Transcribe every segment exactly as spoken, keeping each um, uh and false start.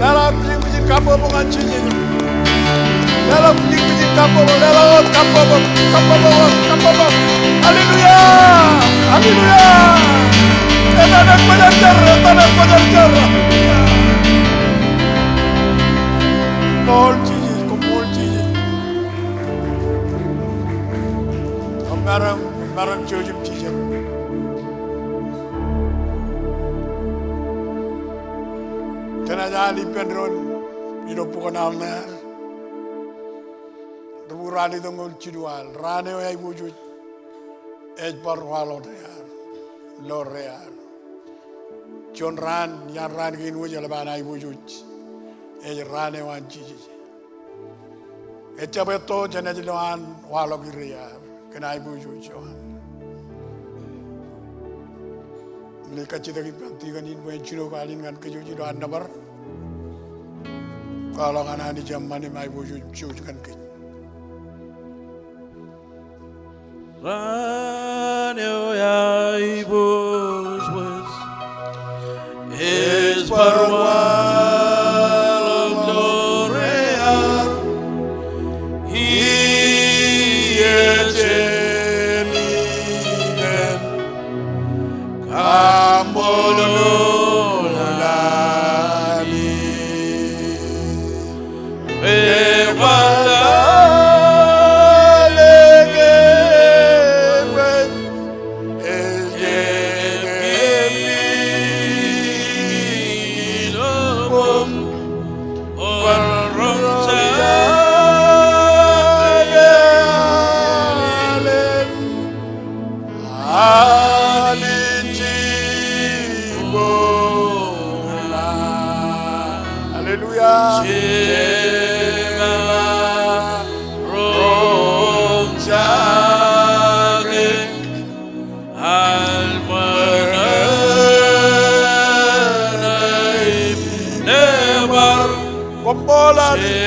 Leḷọk bwijin bwijin kabbokbok ñan Jisōs. Leḷọk bwijin bwijin kabbokbok, leḷọk wōt kabbokbok, kabbokbok, kabbokbok. Hallelujah! Hallelujah! Etan ej kwōjarjar, etan ej kwōjarjar. Koṃṃool Jisōs, koṃṃool Jisōs. Koṃ maroñ, koṃ maroñ jouj im jijet. Jenaaj al ippān doon ilo bok in Alma, rubukwi ralitōñoul jilu al, raan eo aiboojoj ej bar waḷọk dear, lo dear. Juon raan, iaan raan kein wōj eḷap an aiboojoj, ej raan eo an Jisōs. Ejjab etto jenaaj lo an waḷọk ire iaar kōn aiboojoj eo an. Im ij kajjitōk ippān tikōn in bwe en jino kwaḷ in ñan kōj wōj ilo an nōbar. Kwaḷọk an Anij eṃṃan im aiboojoj im jouj kōn kōj. Raan eo aiboojoj ej bar waḷọk lo dear, ij jen ippān kaṃṃoolol Anij. Hallelujah. Koṃṃool Anij.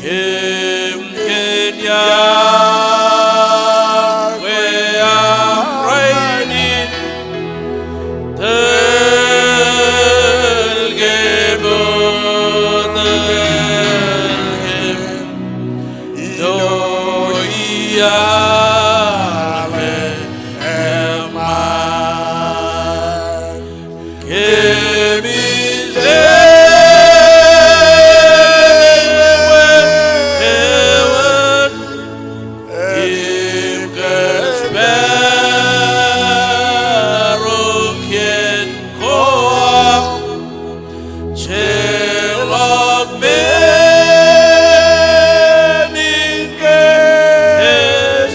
Kōm kōn iar bwe aṃ rainin tōl kōm, o tōl kōm ilo iaḷ eṃṃan. Kōmij lewōj im kōjparok kōn ko aṃ, jeḷọk men in kōj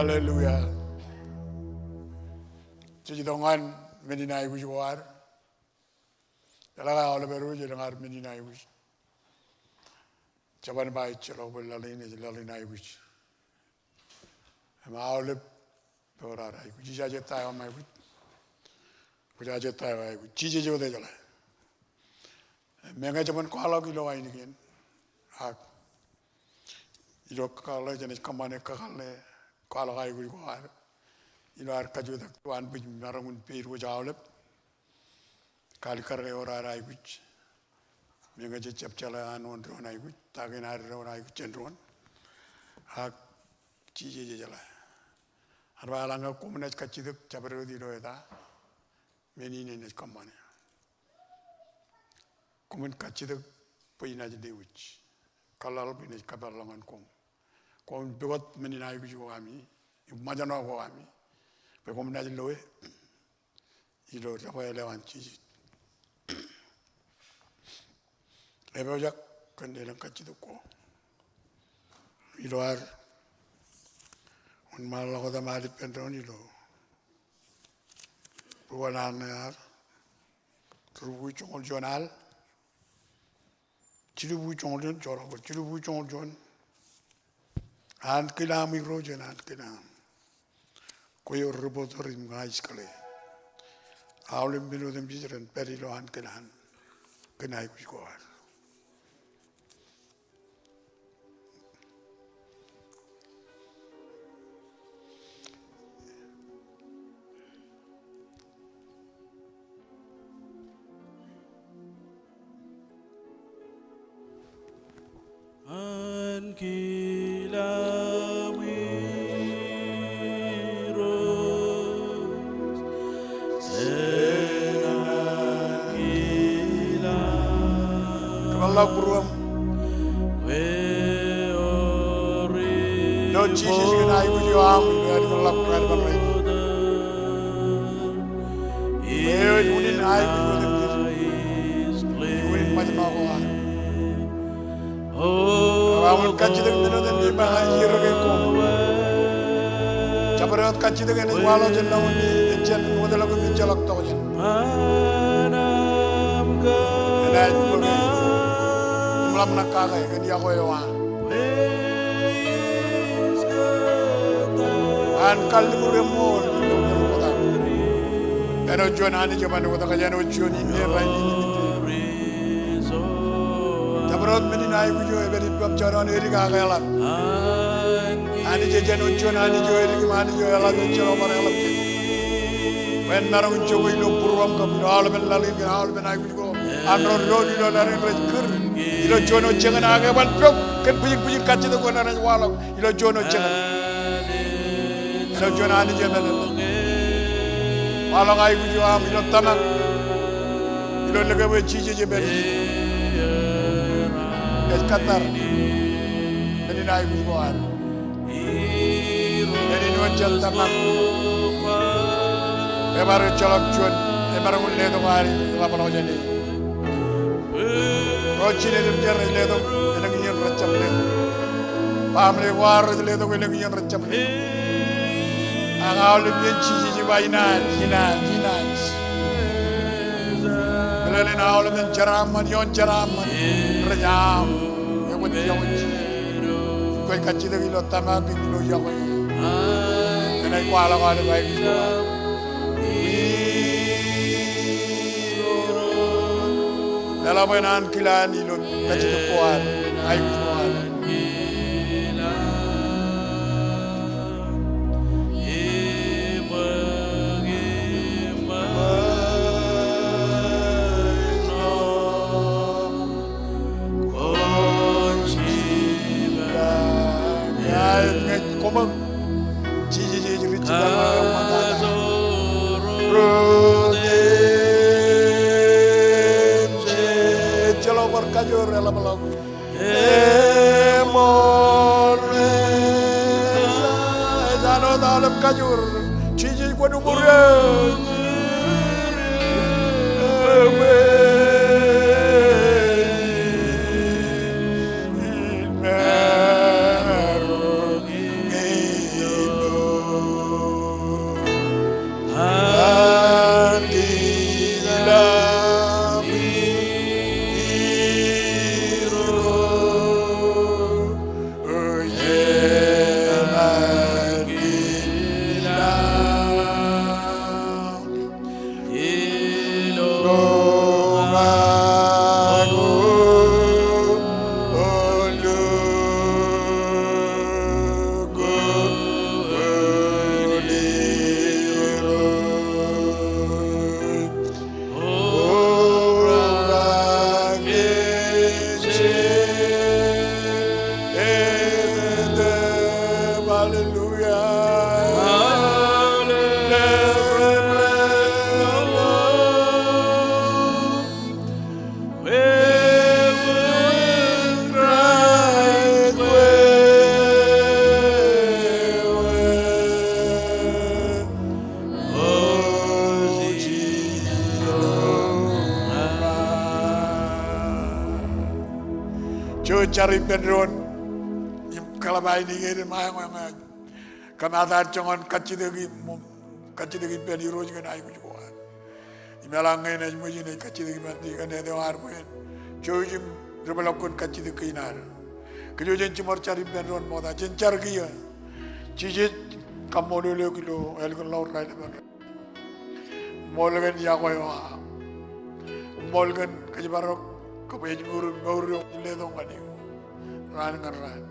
Hallelujah. Jej itok ñan men in aikuj ko ad. Jeḷā ke aolep eddo, elōñ ad men in aikuj. Jeban ba ejjeḷọk bwe laḷ in ej laḷ in aikuj. Im aolep ewōr ad aikuj. Ijaje ta eo aṃ aikuj. Kwōjaje ta eo aikuj. Jisōs eo wōt ejeḷā. Meñe jeban kwaḷọk ilo ainikien, ak ilo kakōḷḷe, jenaaj kōṃṃane kakōḷḷe, kwaḷọk aikuj ko ad ilo ad kajutak to an bwij maroñ in peid wōj aolep. Kalikkar ke ewōr ad aikuj. Meñe jej jab jeḷā an wōn doon aikuj, ta kein ad doon aikuj jān doon. Ak Jisōs ejeḷā. Ear ba eḷaññe koṃ naaj kajjitōk, jabdewōt ilo eta, men in enaaj kōṃṃane. Koṃwin kajjitōk bwe inaaj lewōj. Kōḷḷāḷ bwe inaaj kōpeḷḷọk ñan koṃ. Koṃwin pukot men in aikuj ko ami, im ṃōjṇọ ko ami, bwe koṃ naaj loe ilo debwāāl eo an Jisōs. Epojak kōn elōñ kajjitōk ko. Ilo ad wōnṃaanḷọk wōt im ad ippān doon ilo bok eo an Ṇeaal, jilubukwi joñoul juon al, jilubukwi joñoul juon, joḷọk bōd, jilubukwi joñoul juon. Ankilaan Irooj, en ankilaan. Kwe eo ri-bōtōr im ña ij kile. Aolep men otemjej ren pād ilo ankilaan kōn aikuj ko ad. Ankilaan Irooj, en ankilaan. Kōpeḷḷọk būruōṃ. Kwe eo ri-bōtōr. Ilo Jisōs kōn aikuj eo aṃ, ilo ad kōpeḷḷọk, ilo ad kōpeḷḷọk. Kwe eo ej unin aikuj otemjej. Ej unin ṃōjṇọ ko ad. Ak aṃ kajjitōk men otemjej bwe ña ij itok ñan koṃ. Jabdewōt kajjitōk enaaj waḷọk jān lọñiṃ, ejjeḷọk wōtlọk im ejjeḷọk tokjān. Enaaj bōke im ḷap ṇa kake kōn yokwe eo an. An kalliṃur eṃṃool ilo ṃwiin ṃokta. Āinwōt juon Anij eban wōt, ak āinwōt juon inne, rainin im indeeo. Jabdewōt men in aikuj eo epād ippaṃ, jekdọọn edik ak eḷap. Anij ej āinwōt juon Anij eo edik im Anij eo eḷap, ejjeḷọk bar eḷap jān. Bwe en maroñ in jokwe ilo būruōṃ kab ilo aolepen laḷ in kōn aolepen aikuj ko an ro doon ilo laḷ in rej kūr ilo juon wōt jikin ak eban pok kōn bwijin bwijin kajjitōk ko renaaj waḷọk ilo juon wōt jikin. Ilo juon Anij emeḷeḷe. Waḷọk aikuj eo aṃ ilo tōmak. Ilo likab eo Jisōs ej pād ijin. Ej kōttar men in aikuj ko ad. Men in wōt jān tōmak. Ebar ejjeḷọk juon emaroñ in letok ad im ḷapḷọk jāne. Ro jined im jar rej letok, elōñ iien rejjab letok. Baaṃle ko ad rej letok, elōñ iien rejjab letok. Ak aolep iien Jisōs ej ba inaaj, inaaj, inaaj. Meḷeḷein aolepen jeraaṃṃan, ioon jeraaṃṃan rej aṃ. Ekwōj yokwe Jisōs. Kwōj kajjitōk ilo tōmak im ilo yokwe. Enaaj kwaḷọk aolep aikuj ko ad. Eḷap en ankilaan ilo kajjitōk ko ad, aikuj ko ad. Koṃṃool Jisōs ej ri jibadwaḷọk eṃṃantata. Ro temjej ejjeḷọk bar kajoor eḷapḷọk. Eṃṃool Mejja, ej āinwōt aolep kajoor. Jisōs kwōn uñūr eō. Amen. jar ippān doon im kōḷap ainikien im aeñwāñwā. Kōm ear joñan kajjitōk im, kajjitōk ippān Irooj kōn aikuj ko ad. Im eḷaññe enaaj ṃōj in ej kajjitōk ippān tikōn eo ad bwe en jouj im ri peḷọk kōn kajjitōk kein ad. Kōj jen jiṃor jar ippān doon ṃokta, jen jar kiiō. Jisōs, kaṃṃoolol eok ilo ālikin ḷọk raelepen. Ṃool kōn iọkwe eo aṃ. Ṃool kōn kōjparok kab ājmour im mour eo kwōj letok ñan eō raan ñan raan.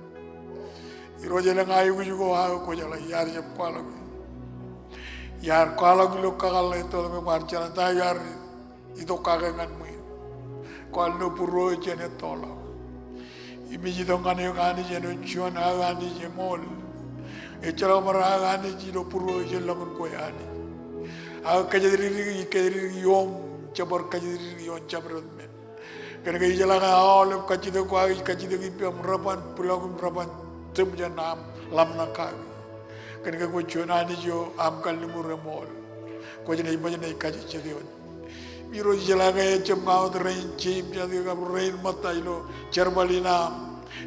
Irooj, elōñ aikuj ko aō kwōjeḷā iar jab kwaḷọk. Iar kwaḷọk ilo kakōḷḷe ettoḷọk ke kwaar jeḷā ta eo iar itok kake ñan ṃwiin. Kwaar lo būruō jān ettoḷọk. Im ij itok ñan eok Anij āinwōt juon aō Anij eṃool. Ejjeḷọk bar aō Anij ilo būruō, ejjeḷọk kwe Anij. Aō kōjatdikdik, kōjatdikdik ioṃ, jab bar kōjatdikdik ioon jabdewōt men. Kōnke ijeḷā ke aolep kajjitōk ko aō ij kajjitōk ippaṃ, reban bwilọk im reban tōm jān aṃ ḷōmṇak kaki. Kōnke kwōj juon Anij eo aṃ kalliṃur eṃool. Kwōj naaj baj naaj kajejjet eoon. Irooj, ijeḷā ke ejjab ña wōt rein jeim jatū kab rein ṃōtta ilo jerbal in aṃ,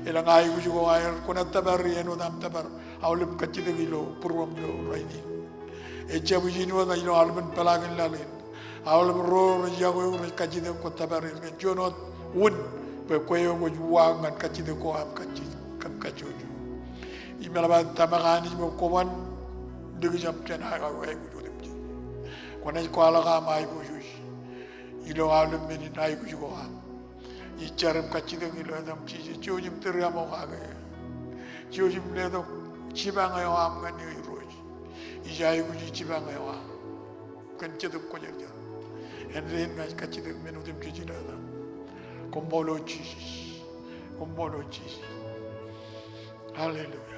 elōñ aikuj ko aer, kwōnaaj tōpar āinwōt aṃ tōpar aolep kajjitōk ilo būruōṃ ilo rainin. Ejjab ijin wōt ilo aolepen peḷaakin laḷ in. Aolep ro rej yokwe eok, rej kajjitōk, kwōj tōpar er kōn juon wōt un bwe kwe eo kwōj uwaak ñan kajjitōk ko aṃ kajjitōk kōm kajjojo. Im eḷap aō tōmak Anij bwe kwōban likjab jān aikuj otemjej. Kwōnaaj kwaḷọk aṃ aiboojoj ilo aolep men in aikuj ko aṃ. Ij jar im kajjitōk ilo etaṃ Jisōs. Jouj im tūriaṃo kake. Jouj im letok jipañ eo aṃ ñan eō Irooj. Ij aikuji jipañ eo aṃ kōn Jetōb Kwōjarjar. Āindein ña ij kajjitōk men otemjej ilo etaṃ. Koṃṃool O Jisōs. Koṃṃool O Jisōs. Hallelujah.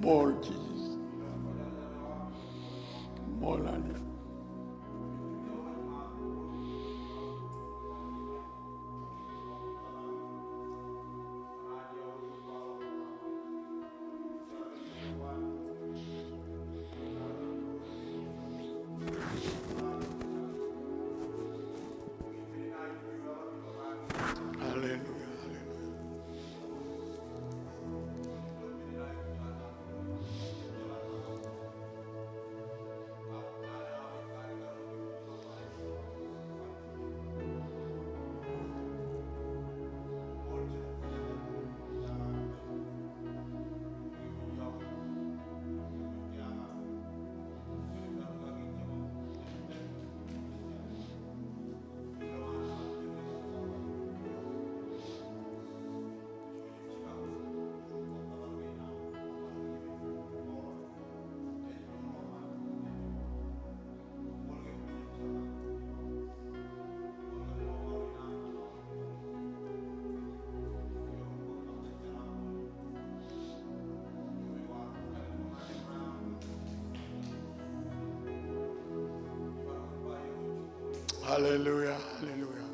Ṃool Jisōs. Ṃool Anij. Hallelujah, hallelujah. Hallelujah, hallelujah.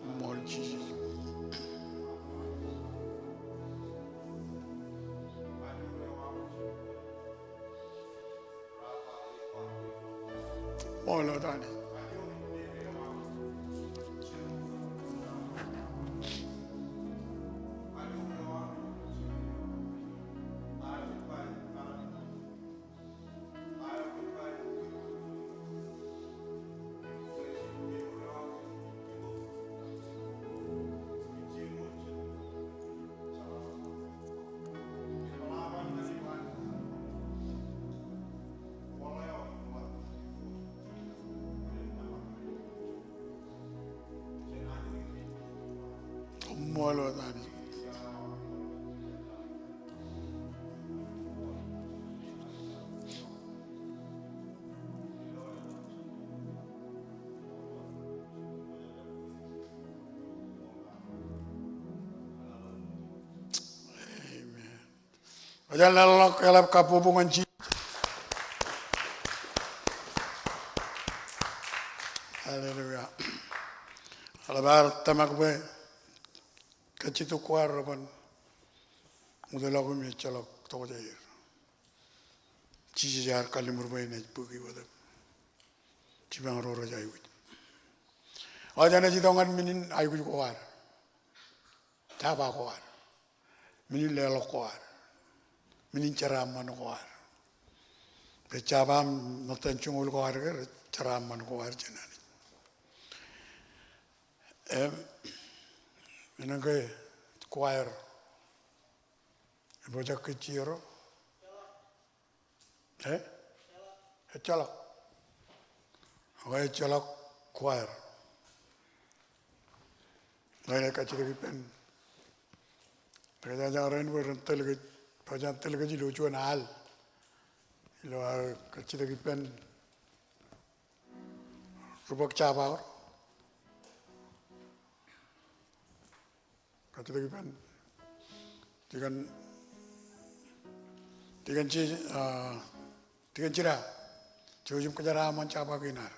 Ṃool Jisōs. Ṃool wōt Anij. Koṃṃool wōt Anij. Amen. Kwōjeḷā leḷọk eḷap kabbokbok ñan Jisōs. Hallelujah. Eḷap ad tōmak bwe kajjitōk ko ad reban wōtlọk im ejjeḷọk tokjāer. Jisōs ear kalliṃur bwe en ej bōki wōt im jipañ ro rej aikuj. Ak jenaaj itok ñan men in aikuj ko ad, jaba ko ad, men in leḷọk ko ad, men in jeraaṃṃan ko ad. Bwe jaba im ṃōttan joñoul ko ad ke rej jeraaṃṃan ko ad jān Anij. Im, men in ke choir. Epojak ke jiero? Eh? Ejjeḷọk. Okay, ejjeḷọk choir. Ña ij kajjitōk ippān. Rej jañjañ rein bwe ren tōl kōj, ren tōl kōj ilo juon al. Ilo aō kajjitōk ippān ri bōk jaba eo. Kajjitōk ippān Dikon, Dikon Ji-, ah, Dikon Jida. Jouj im kōjeraaṃṃan jaba kein ad.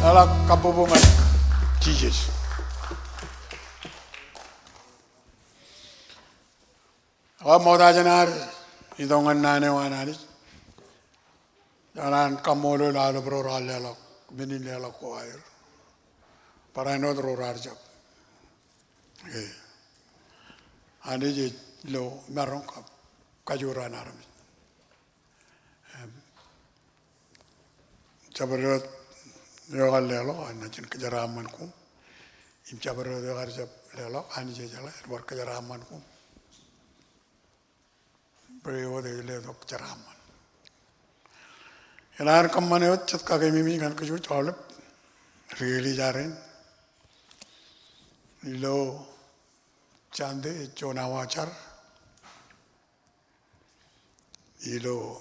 Eḷak kabbokbok ñan Jisōs. Ak ṃokta jān ad itok ñan naan eo an Anij, jān an kaṃṃoolol aolep ro raar leḷọk, men in leḷọk ko aer. Barāinwōt ro raar jab. Eo Anij ej lo maroñ kab kajoor an armej. Im jabdewōt eo ekar leḷọk, Anij en kōjeraaṃṃan koṃ. Im jabdewōt eo ekar jab leḷọk, Anij ejeḷā, en bar kōjeraaṃṃan koṃ. Bwe ewōr ej letok jeraaṃṃan. Eḷaññe kōṃṃan eo jet kakeememej ñan kōj aolep ri eklejia rein. Ilo Sunday ej juon awa jar. Ilo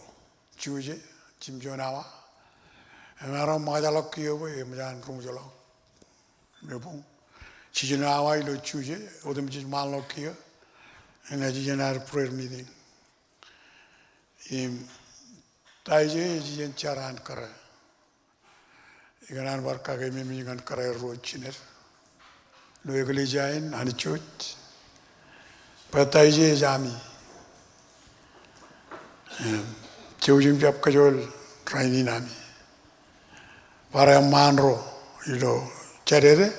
Tuesday, jimjuon awa. Emaroñ ṃōkajḷọk kiiō bwe eṃōj an ruṃwijḷọk im ebuñ. Jiljino awa ilo Tuesday, otemjej ṃaanḷọk kiiō, enaaj iien ad prayer meeting. Im Taijeje ej iien jar an kōrā. Ikōṇaan bar kakeememej ñan kōrā ro jined ilo eklejia in Anij Church. Bwe Taijeje ej ami. Im, jouj im jab kōjool rainin ami. Bar eṃṃaan ro ilo Jādede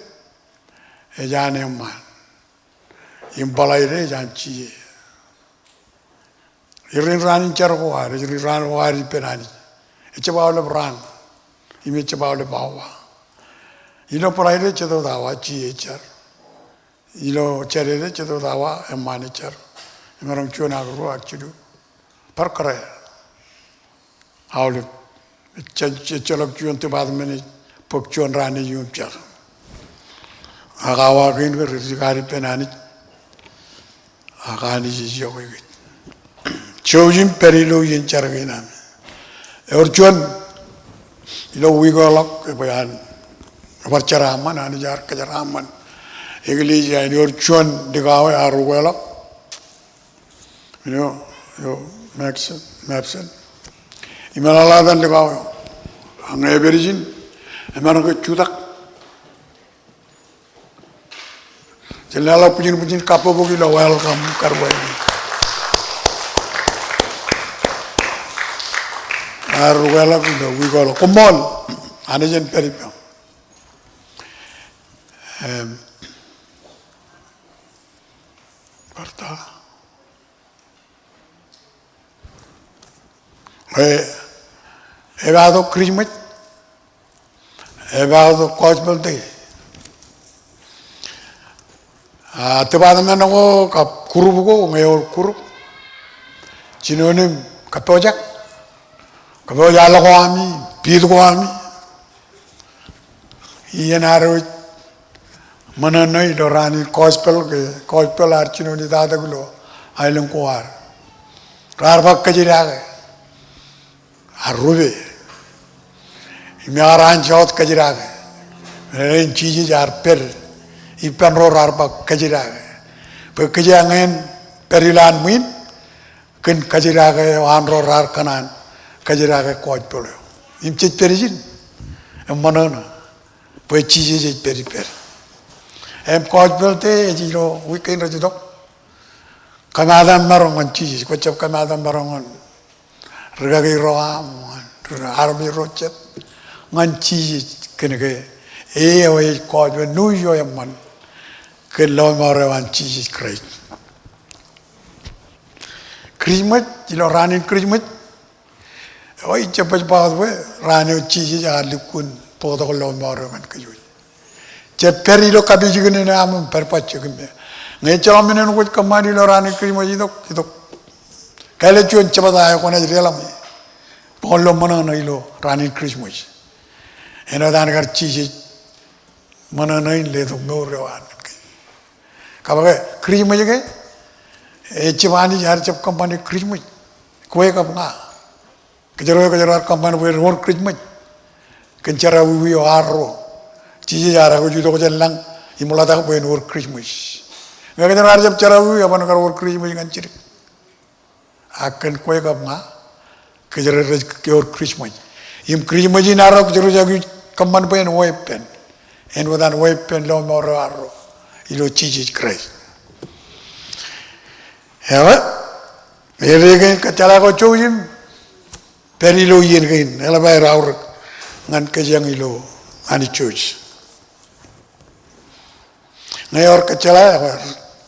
ej an eṃṃaan. Im Bōḷaide ej an Jije. Ej ri raan in jar ko ad, ej ri raan ko ad ippān Anij. Ejjab aolep raan, im ejjab aolep awa. Ilo Bōḷaide jet wōt awa, Jije ej jar. Ilo Jādede jet wōt awa, eṃṃaan ej jar. Emaroñ juon ak ruo ak jilu. Bar kōrā aolep. Ejjeḷọk juon department ej bōk juon raan eo im jekḷọk. Ak awa kein ke ri dik ad ippān Anij. Ak Anij ej iọkwe kōj. Jouj im pād ilo iien jar kein ami. Ewōr juon ilo wiik eo ḷọk, ebwe an, ebar jeraaṃṃan, Anij ear kōjeraaṃṃan eklejia in. Ewōr juon likao eo ear ukeḷọk. Eo, eo, Maxon, Maxon. Im eḷaḷḷọk etan likao eo. Ak ñe epād ijin, emaroñ ke jutak. Jen leḷọk bwijin bwijin kabbokbok ilo welcome kar bwe. Ear ukeḷọk ilo wiik eo ḷọk. Koṃṃool, Anij en pād ippaṃ. Im, bar ta. E, epaak tok Christmas, epaak tok Gospel Day. A, department ko kab group ko, ñe ewōr group, jinoin im kōppojak, kōppojak ḷọk ko ami, piit ko ami. Iien ad wōj ṃōṇōṇō ilo raan in gospel ke, gospel ear jino itatak ilo aelōñ ko ad. Raar ba kōjidake. Ear rupe. Im ear anjọ wōt kōjidake. Meḷeḷein Jisōs ear pād ippān ro raar ba kōjidake. Bwe kōj ñe en pād ilowaan ṃwiin, kōn kōjidake eo an ro raar kōṇaan kōjidake gospel eo. Im jej pād ijin, eṃṃōṇōṇō. Bwe Jisōs ej pād ippād. Im gospel te ej ilo wiik kein rej itok. Kōmaat aṃ maroñ ñan Jisōs, kwōjab kōmaat aṃ maroñ ñan rikaki ro aṃ, ñan armej ro jet. Ñan Jisōs kōn ke e eo ej gospel news eo eṃṃan. Kōn lọmọọr eo an Jisōs Kraist. Christmas, ilo raan in Christmas, eo ij jab baj ba wōt bwe raan eo Jisōs ear lukkuun bōktok lọmọọr eo ñan kōj wōj. Jej pād ilo kapijuknen eo aṃ im pād bajjek im me. Ñe ejjeḷọk men eṇ kwōj kōṃṃan ilo raan in Christmas itok, itok. Kāālōt juon jebta eo kwōnaaj deḷọñ e. Bwe kwōn lo ṃōṇōṇō ilo raan in Christmas. Āinwōt an kar Jisōs ṃōṇōṇō in letok mour eo an ñan kōj. Kab ke Christmas ke, ejjab Anij ear jab kōṃṃane Christmas. Kwe kab ña. Kōjro, kōjro raar kōṃṃan bwe en wōr Christmas. Kōn jerọwiwi eo arro. Jisōs ear aikuj itok jān lañ im ḷotak bwe en wōr Christmas. Ñe kōjro ar jab jerọwiwi, eban kar wōr Christmas ñan jidik. Ak kōn kwe kab ña, kōjro rej ewōr Christmas. Im Christmas in arro kōjro jab kōṃṃan bwe en weeppān. Āinwōt an weeppān lọmọọr eo arro ilo Jisōs Kraist. Ewe, ededein kōjjeḷā ko jouj im pād ilo iien kein, eḷap aer aorōk ñan kōjeañ ilo Anij jouj. Ñe ewōr kōjjeḷā, ewe,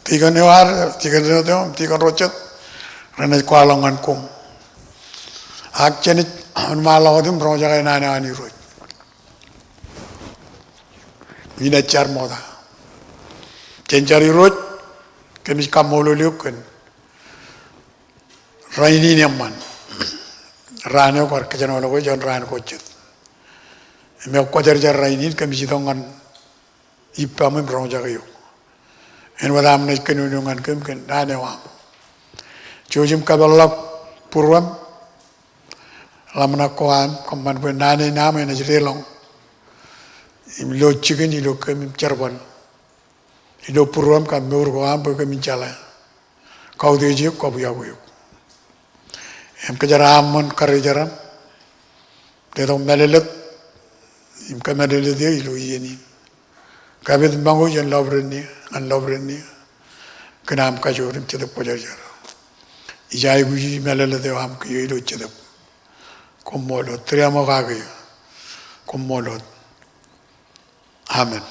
tikōn eo ad, tikōn eo ad, tikōn ro jet, renaaj kwaḷọk ñan koṃ. Ak jenaaj wōnṃaanḷọk wōt im roñjake naan eo an Irooj inaaj jar ṃokta. Jen jar Irooj, kōmij kaṃṃoolol eok kōn rainin eṃṃan. Raan eo kwaar kōjenolọk eō jān raan ko jet. Im ekwōjarjar rainin kōmij itok ñan ippaṃ im roñjake eok. Āinwōt aṃ naaj kōnono ñan kōm kōn naan eo aṃ. Jouj im kapeḷḷọk būruōṃ, ḷōmṇak ko am, kōṃṃan bwe naan in aṃ enaaj deḷọñ im lo jikin ilo kōm im jerbal ilo būruōṃ kab mour ko am bwe kōmin jeḷā kautiej eok kab iọkwe eok. Im kōjeraaṃṃan karijeraṃ, letok mālōtlōt im kōmālōtlōt eō ilo iien in. Kapit ṃōñā eō jān lọpiden in, ñan lọpiden in, kōn aṃ kajoor im Jetōb Kwōjarjar. Ij aikuji mālōtlōt eo aṃ kiiō ilo Jetōb. Koṃṃool wōt, tūriaṃo kake eō. Koṃṃool wōt. Amen.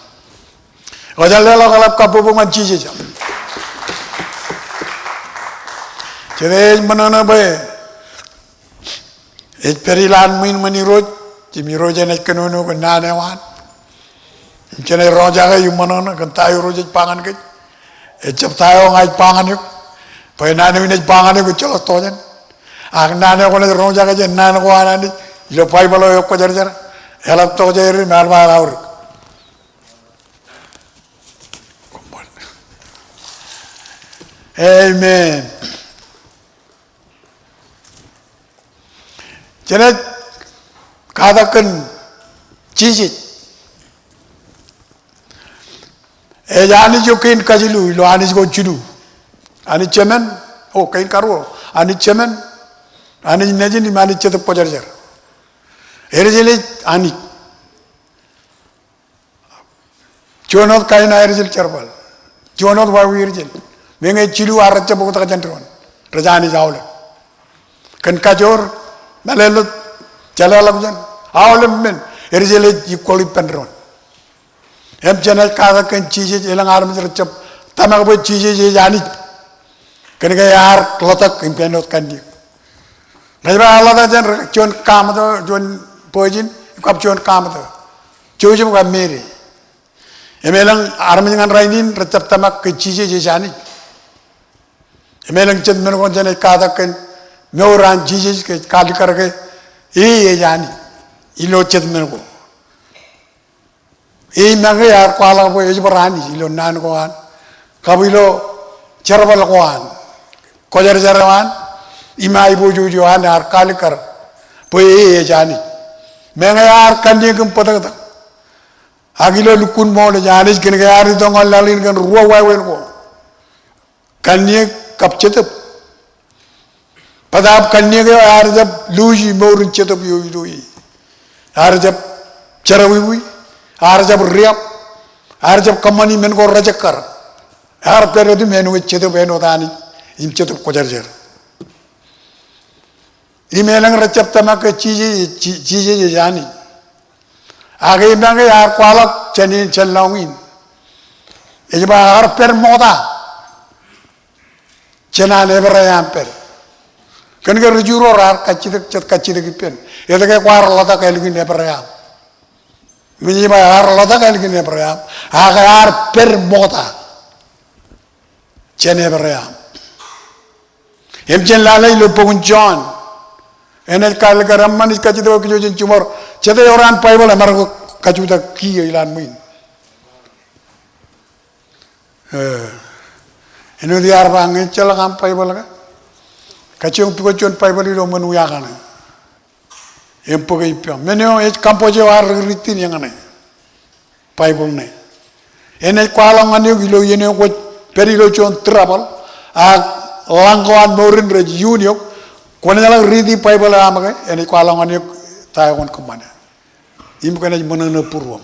Eo jen leḷọk eḷap kabbokbok ñan Jisōs. Jet ej ṃōṇōṇō bwe ej pād ilowaan ṃwiin ṃōn Irooj, im Irooj enaaj kōnono kōn naan eo an. Im jenaaj roñjake im ṃōṇōṇō kōn ta eo Irooj ej ba ñan kōj. Ejjab ta eo ña ij ba ñan eok. Bwe naan eo inaaj ba ñan eok ejjeḷọk tokjān. Ak naan eo kwōnaaj roñjake jān naan ko an Anij ilo Baibōḷ eo ekwōjarjar, eḷap tokjāer im eḷap aer aorōk. Amen. Jenaaj katak kōn Jisōs. Ej Anij eo kein kajilu ilo Anij ko jilu. Anij Jemān, o, kein karuo. Anij Jemān, Anij Nejin, im Anij Jetōb Kwōjarjar. Erjel ej Anij. Juon wōt kain aerjel jerbal. Juon wōt wāween erjel. Meñe jilu ear jab oktak jān doon. Rej anij aolep. Kōn kajoor, mālōtlōt, jeḷāḷọkjeṇ, aolep men, erjel ej equal ippān doon. Im jenaaj katak kōn Jisōs, elōñ armej rej jab tōmak bwe Jisōs ej Anij. Kōnke ear ḷotak im kōnono kanniōk. Rej ba ear ḷotak jān juon kaṃōtō, juon virgin, kab juon kaṃōtō. Joseph kab Mary. Im elōñ armej ñan rainin rej jab tōmak ke Jisōs ej Anij. Im elōñ jet men ko jenaaj katak kōn mour an Jisōs ke kaalikkar ke e ej Anij ilo jet men ko. E make ear kwaḷọk bwe ej bar Anij ilo naan ko an, kab ilo jerbal ko an, kwōjarjar eo an, im aiboojoj eo an ear kaalikkar bwe e ej Anij. Meñe ear kanniōk im bōtōktōk. Ak ilo lukkuun ṃool ej Anij kōnke ear itok ñan laḷ in kōn ruo wāween ko. Kanniōk kab Jetōb. Bōtaab kanniōk eo ear jab luuji mour in Jetōb eo ilo e. Ear jab jerọwiwi, ear jab riab, ear jab kōṃṃani men ko rejekkar. Ear pād wōt im āinwōt Jetōb, āinwōt Anij, im Jetōb Kwōjarjar. Im elōñ rej jab tōmak ke Jisōs, Ji-, Jisōs ej Anij. Ak e make ear kwaḷọk jān in, jān lọñiin. Ej ba ear pād ṃokta jān an Ebream pād. Kōnke ri Ju ro raar kajjitōk, jet kajjitōk ippān. Etke kwaar ḷotak ālikin Ebream? Im ej ba ear ḷotak ālikin Ebream, ak ear pād ṃokta jān Ebream. Im jen lale ilo bok in John. Enaaj kaalikkar eṃṃan ij kajjitōk kōj ijo jān jiṃor. Jet eo ewōr an Baibōḷ emaroñ kajutak kiiō ilowaan ṃwiin. Eh, āinwōt iar ba ñe ejjeḷọk aṃ Baibōḷ ke, kajjioñ pukot juon Baibōḷ ilo ṃōn wia kaṇe. Im bōk e ippaṃ. Men eo ej kaṃṃoolol eo ear ri-ritin eñṇe. Baibōḷ ṇe. Enaaj kwaḷọk ñan eok ilo iien eo kwōj pād ilo juon trouble, ak lañ ko an mour in rej iuun eok, kwōnaaj ḷak riiti Baibōḷ eo aṃ ke, enaaj kwaḷọk ñan eok ta eo kwōn kōṃṃane. Im kwōnaaj ṃōṇōṇō būruōṃ.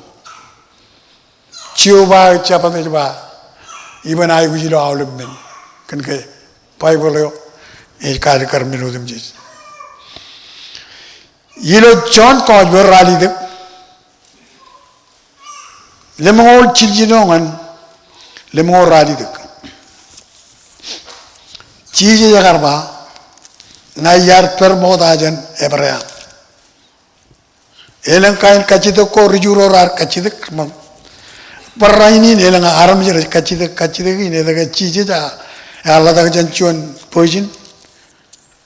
Jeova ej jabdewōt ej ba, iban aikuj ilo aolep men. Kōn ke Baibōḷ eo ej kaalikkar men otemjej. Ilo Jon gospel ralitōk, lemñoul jiljino ñan lemñoul ralitōk. Jisōs ekar ba, ña iar pād ṃokta jān Ebream. Elōñ kain kajjitōk ko ri-Ju ro raar kajjitōk. Bar rainin elōñ armej rej kajjitōk, kajjitōk in etke Jisōs ear, ear ḷotak jān juon virgin,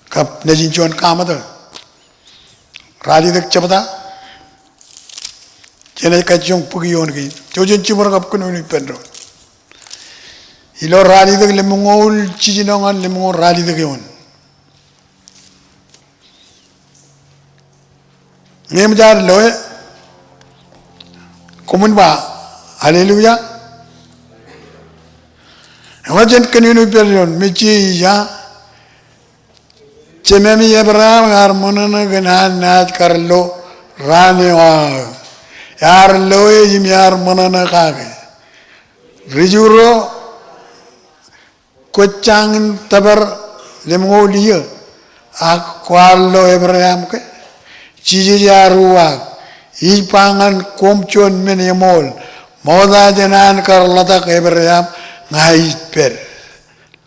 kab nejin juon kaṃtō. Ralitōk jebta, jenaaj kajjioñ bōk ioon kein. Jouj im jibwin kab kōnono ippān doon. Ilo ralitōk lemñoul jiljino ñan lemñoul ralitōk eoon. Ñe eṃōj ad loe, koṃwin ba, hallelujah. Ekwe jen kōnono ippān doon, mejeia, jememi Ebream ear ṃōṇōṇō kōn an naaj kar lo raan eo aō. Ear loe im ear ṃōṇōṇō kake. Ri-Ju ro, kwōj jañin tōpar lemñoul iiō, ak kwaar lo Ebream ke? Jisōs ear uwaak, ij ba ñan koṃ juon men eṃool, ṃokta jān an kar ḷotak Ebream, ña ij pād.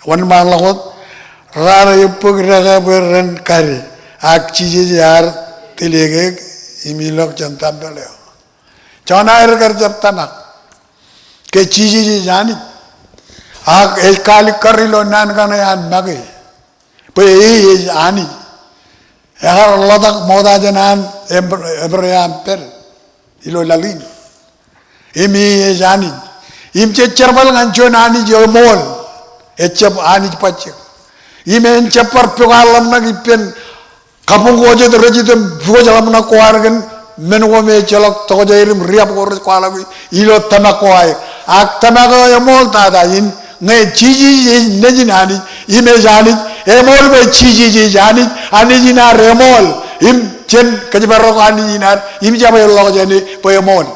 Wōnṃaanḷọk wōt, raar ebbōk dekā bwe ren kade, ak Jisōs ear tōl ekeek im ilọk jān tempel eo. Jona eo kar jab tōmak ke Jisōs ej Anij. Ak ej kaalikkar ilo naan kaṇe an make bwe e ej Anij. Ekar ḷotak ṃokta jān an Ebr-, Ebream pād ilo laḷ in. Im e ej Anij. Im jej jerbal ñan juon Anij eṃool. Ejab Anij bajjek. Im en jab bar pokaḷ ḷōmṇak ippān kabuñ ko jet rej itok im pukot ḷōmṇak ko ad kōn men ko me ejjeḷọk tokjāer im riab ko rej kwaḷọk ilo tōmak ko aer. Ak tōmak eo eṃool tata in, ñe Jisōs ej Nejin Anij im ej Anij, eṃool bwe Jisōs ej Anij, Anij in ad eṃool. Im jen kōjparok Anij in ad im jab ḷọk jān e bwe eṃool.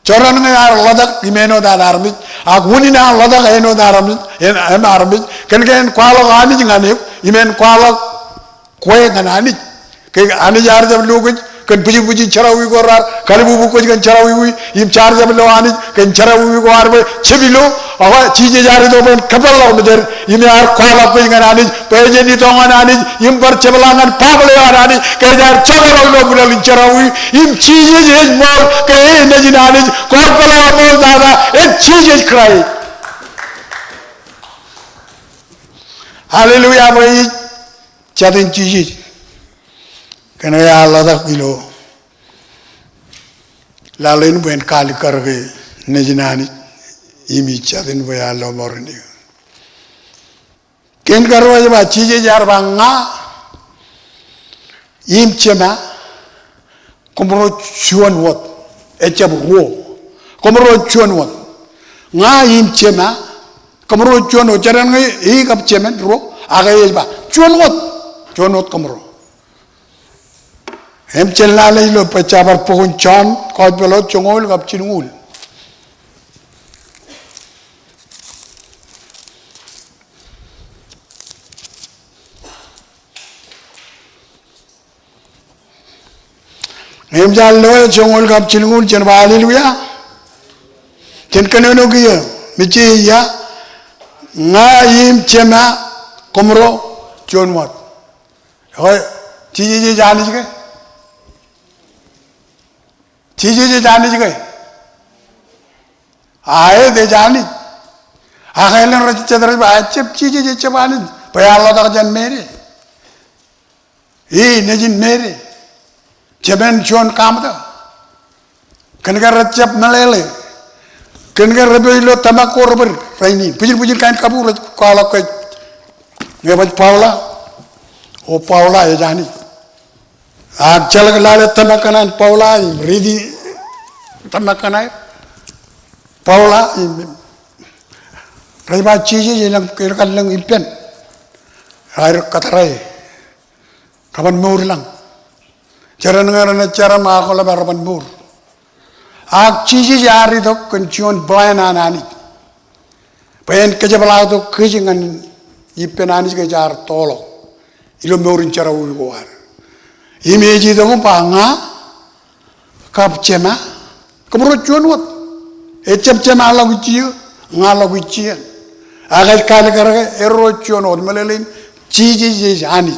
Jorrāān ñe ear ḷotak im āinwōt an armej, ak unin an ḷotak āinwōt armej, im armej, kōn ke en kwaḷọk Anij ñan eok, im en kwaḷọk kwe ñan Anij. Ke Anij ear jab lo kōj kōn bwijbwijin jerọwiwi ko raar kalbubu kōj kōn jerọwiwi, im jaar jab lo Anij kōn jerọwiwi ko ad bwe jab ilo, ak Jisōs ear itok bwe en kōpeḷḷọk mejād, im ear kwaḷọk kōj ñan Anij, bwe jen itok ñan Anij, im bar jepḷaak ñan baaṃle eo an Anij, ke ear jokḷọk ilo bwilōḷ in jerọwiwi, im Jisōs ej ṃool, ke e Nejin Anij, kōn peḷḷọk ṃool tata, en Jisōs Kraist. Hallelujah, bwe ij jatū in Jisōs. Kōn ke ear ḷotak ilo laḷ in bwe en kaalikkar ke Nejin Anij, im ij jatū in bwe ear lo ṃoor in eō. Kein karuo ej ba, Jisōs ear ba ña im Jema, koṃro juon wōt, ejjab ruo. Koṃro juon wōt. Ña im Jema, koṃro juon wōt. Jen ñe e kab Jemān ruo, ak ej ba, juon wōt. Juon wōt koṃro. Im jen lale ilo bwe jabdewōt bok in Jon, gospel eo, joñoul kab jilñuul. Im jen loe joñoul kab jilñuul, jen ba hallelujah. Jen kōnono kiiō, mejeia, ña im Jema, koṃro juon wōt. Ekwe, Jisōs ej Anij ke? Jisōs ej Anij ke? Aet, ej Anij. Ak elōñ rej jet rej ba, ejjab, Jisōs ejjab Anij. Bwe ear ḷotak jān Meri. E nejin Meri. Jemān juon kaṃtō. Kōn ke rejjab meḷeḷe. Kōn ke repojak ilo tōmak ko rej bōd rainin. Bwijin bwijin kain kabuñ rej kwaḷọk ke ñe baj Paula. O Paula ej Anij. Ak jeḷā ke lale tōmak kaṇ an Paula im riiti tōmak kaṇ aer. Paula im, im Rej ba Jisōs elōñ, elōñ ippān. Ekaer kōttar e. Reban mour ilañ. Jeran ñe renaaj jar im aokḷap ear ban mour. Ak Jisōs ear itok kōn juon plan an Anij. Bwe en kōjepḷaaktok kōj ñan ippān Anij ke jaar toḷọk ilo mour in jerọwiwi ko ad. Im ej itok im ba ña kab Jema, kōmro juon wōt. Ejab Jema ḷọk ijin, ña ḷọk ijin. Ak ej kaalikkar ke erro juon wōt, meḷeḷein Jisōs ej Anij.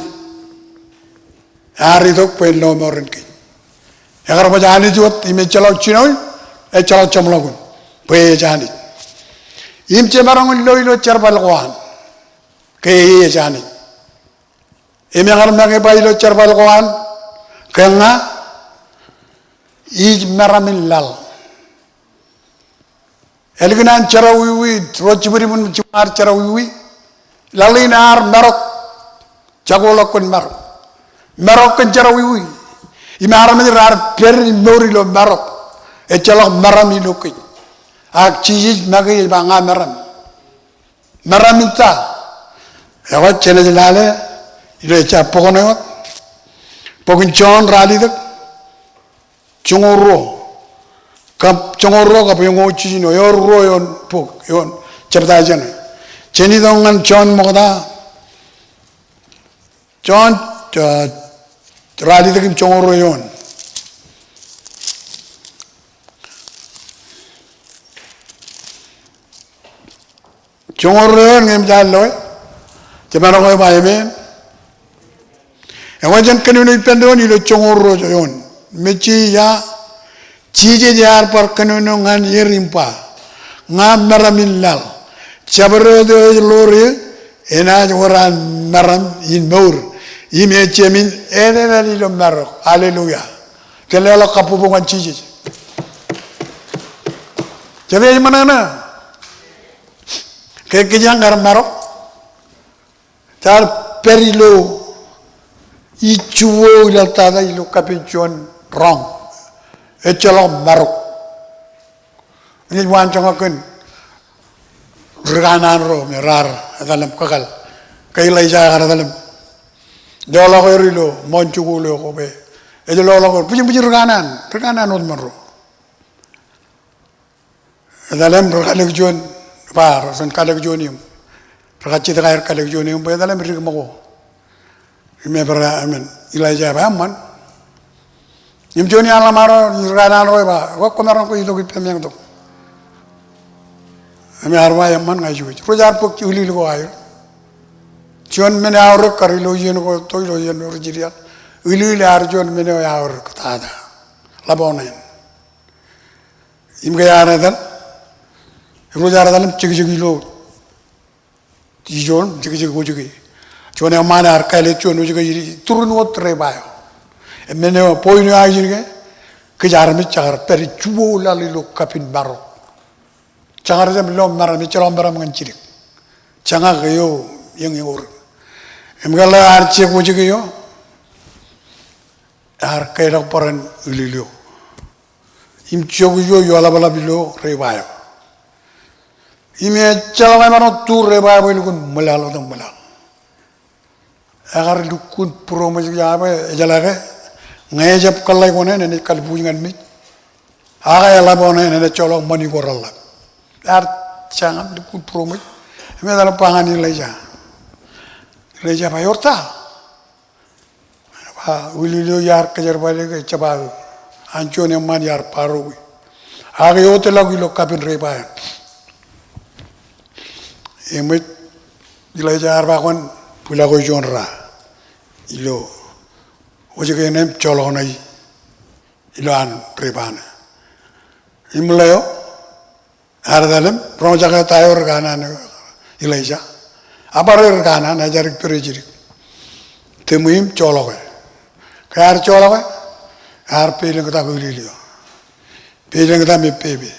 Ear itok bwe en lọmọọren kōj. Ekar baj Anij wōt im ejjeḷọk jinoin, ejjeḷọk jeṃḷọkin. Bwe ej Anij. Im jemaroñ in lo ilo jerbal ko an ke e ej Anij. Im ekar make ba ilo jerbal ko an ke ña ij meram in laḷ. Ālikin an jerọwiwi, ro jibwidbwid jiṃor jerọwiwi, laḷ in ear marok, jakoḷọk kōn marok. Marok kōn jerọwiwi. Im armej raar pād im mour ilo marok. Ejjeḷọk meram ilo kōj. Ak Jisōs make ej ba ña meram. Meram in ta? Ekwe jenaaj lale ilo ejja bok ṇe wōt. Bok in Jon ralitōk joñoul ruo. Kab joñoul ruo kab eñoul jiljino, eor ruo eoon bok, eoon jebta jāne. Jen itok ñan Jon ṃokta. Jon, uh, ralitōk im joñoul ruo eoon. Joñoul ruo eoon ñe eṃōj ad loe. Jemaroñ eo ej ba amen. Ekwe jen kōnono ippān doon ilo joñoul ruo eoon. Mejja, Jisōs ear bar kōnono ñan er im ba, ña meram in laḷ. Jabdewōt eo ej ḷoor eō enaaj wōr an meram in mour. Im ejjemin etetal ilo marok. Hallelujah. Jen leḷọk kabbokbok ñan Jisōs. Jete ej ṃōṇōṇō? Ke kōjeañ kar marok, jaar pād ilo ijjuwō ilaḷ tata ilo kapin juon roñ. Ejjeḷọk marok. Enaaj waanjoñak kōn ri kanaan ro me raar etal im kakōḷḷe. Ke Elaija ekar etal im loḷọk er ilo ṃoon jikuuḷ eo ko bwe ej loḷọk er, bwijin, bwijin ri kanaan, ri kanaan wōt monro. Etal im ri kalōk juon, ba, rej kalōk juon im rekajjitōk aer kalōk juon im bwe etal im dik ṃōko. Im ebar, amen. Elaija ej ba eṃṃan. Im juon iaan ḷōṃaro, ri kanaan ro ej ba, ekwe kwōmaroñ ke itok ippān meñtok. Im ear ba eṃṃan, ña ijuwij. Ro jaar bōk ūlūl ko aer. Juon men eo aorōk kar ilo iien ko, to ilo iien ro ri Israel. Ūlūl ear juon men eo eaorōk tata. Ḷap oṇāān. Im ke ear etal, ro jaar etal im jekjek ilo ijo im jekjek wōjke. Juon eṃṃaan ear kāālōt juon wōjke ej turin wōt debra eo. Im men eo, point eo aō ijin ke, kōj armej jekar pād ijjuwō laḷ ilo kapin marok. Jekar jab lo meram, ejjeḷọk meram ñan jidik. Jeñak eo eñ eor. Im ke ḷeo ear jek wōjke eo, ear keḷọk bōran ūlūl eo. Im jokjok ioḷapḷap ilo debra eo. Im ejjeḷọk emaroñ tu debra eo bwe elukkuun ṃwilaḷ, wōt im ṃwilaḷ. Ekar lukkuun būroṃōj, ej ba bwe ejeḷā ke ñe ejab kōḷḷā ko ṇe, enaaj kalbuuj ñan mej. Ak eḷap oṇāān enaaj joḷọk ṃani ko reḷḷap. Ear jañin lukkuun būroṃōj. Im etal im ba ñan Elaija. Elaija ej ba, ewōr ta? Ba, ūlūl eo iar kōjerbale ke ejjab aō. An juon eṃṃaan iar borrow e. Ak eoteḷọk ilo kapin debra eo. Im ej, Elaija ear ba kwōn bwilọk juon ra ilo wōjke ṇe im joḷọk ṇe ilo an debra ṇe. Im ḷeo ear etal im roñjake ta eo ri kanaan eo, Elaija. Ebar ri kanaan, ejadik pere jidik. Tōm im joḷọke. Ke ear joḷọke, ear peilōñtak ūlūl eo. Peilōñtak im pepe.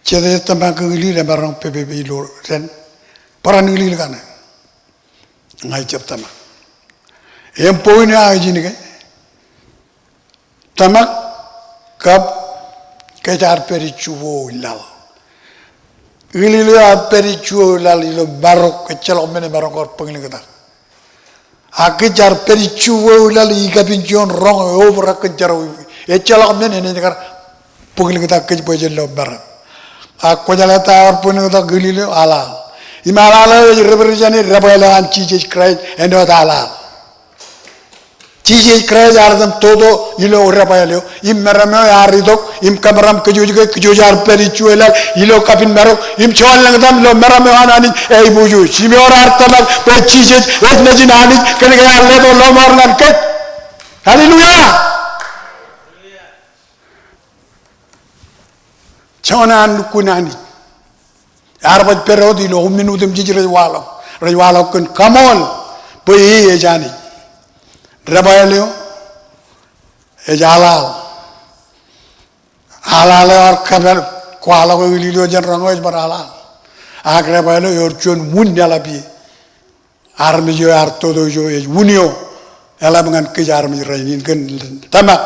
Jete tōmak ke ūlūl emaroñ pepepe ilo dān. Bōran ūlūl kaṇe. Ña ijab tōmak. Im point eo aō ijin ke, tōmak kab ke jaar pād ijjuwō laḷ. Galileo ear pād ijjuwōt laḷ ilo marok, ejjeḷọk men emaroñ kar bōklōñtak. Ak kōj ear pād ijjuwōt laḷ ikabin juon roñ eobrak kōn jerọwiwi. Ejjeḷọk men enaaj kar bōklōñtak kōj bwe jen lo meram. Ak kwōjeḷā ta ear bōklōñtak Galileo? Aḷaḷ. Im aḷaḷ eo ej represent e debwāāl eo an Jisōs Kraist, āinwōt aḷaḷ. Jisōs Kraist ear item toto ilo debwāāl eo, im meram eo ear itok, im kōmeram kōjwōj ke kōjwōj ear pād ijjuwōt laḷ ilo kabin marok, im juon lōñtak ilo meram eo an Anij āiboojoj. Im ewōr ad tōmak bwe Jisōs ej Nejin Anij, kōnke ear letok lọmọọr ñan kōj. Hallelujah! Joñan lukkuun Anij. Ear baj pād wōt ilo omen otemjej rej waḷọk. Rej waḷọk kōn kaṃool bwe e ej Anij. Debwāāl eo ej aḷaḷ. Aḷaḷ eo ear kōpād, kwaḷọk e Galileo jān roñoul ej bar aḷaḷ. Ak debwāāl eo ewōr juon wūn eḷap ie. Armej eo ear toto ijo ej wūn eo eḷap ñan kōj armej rainin kōn tōmak.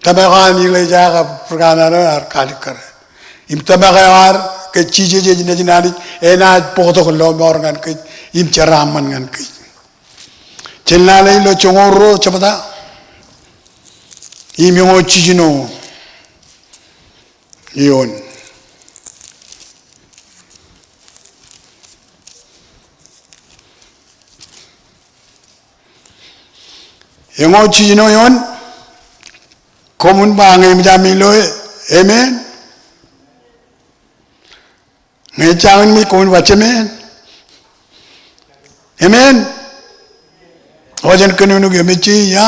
Tōmak eo an Ilaija kab ri kanaan eo ear kalikkare. Im tōmak eo ad ke Jisōs ej Nejin Anij, enaaj bōktok lọmọọr ñan kōj im jeraaṃṃan ñan kōj. Jen lale ilo joñoul ruo jebta im eñoul jiljino eoon. Eñoul jiljino eoon, koṃwin ba ñe eṃōj ami lo e, amen. Ñe ejjañin ṃōj koṃwin ba jemān. Amen. O jen kōnono ke, eṃōj, ia,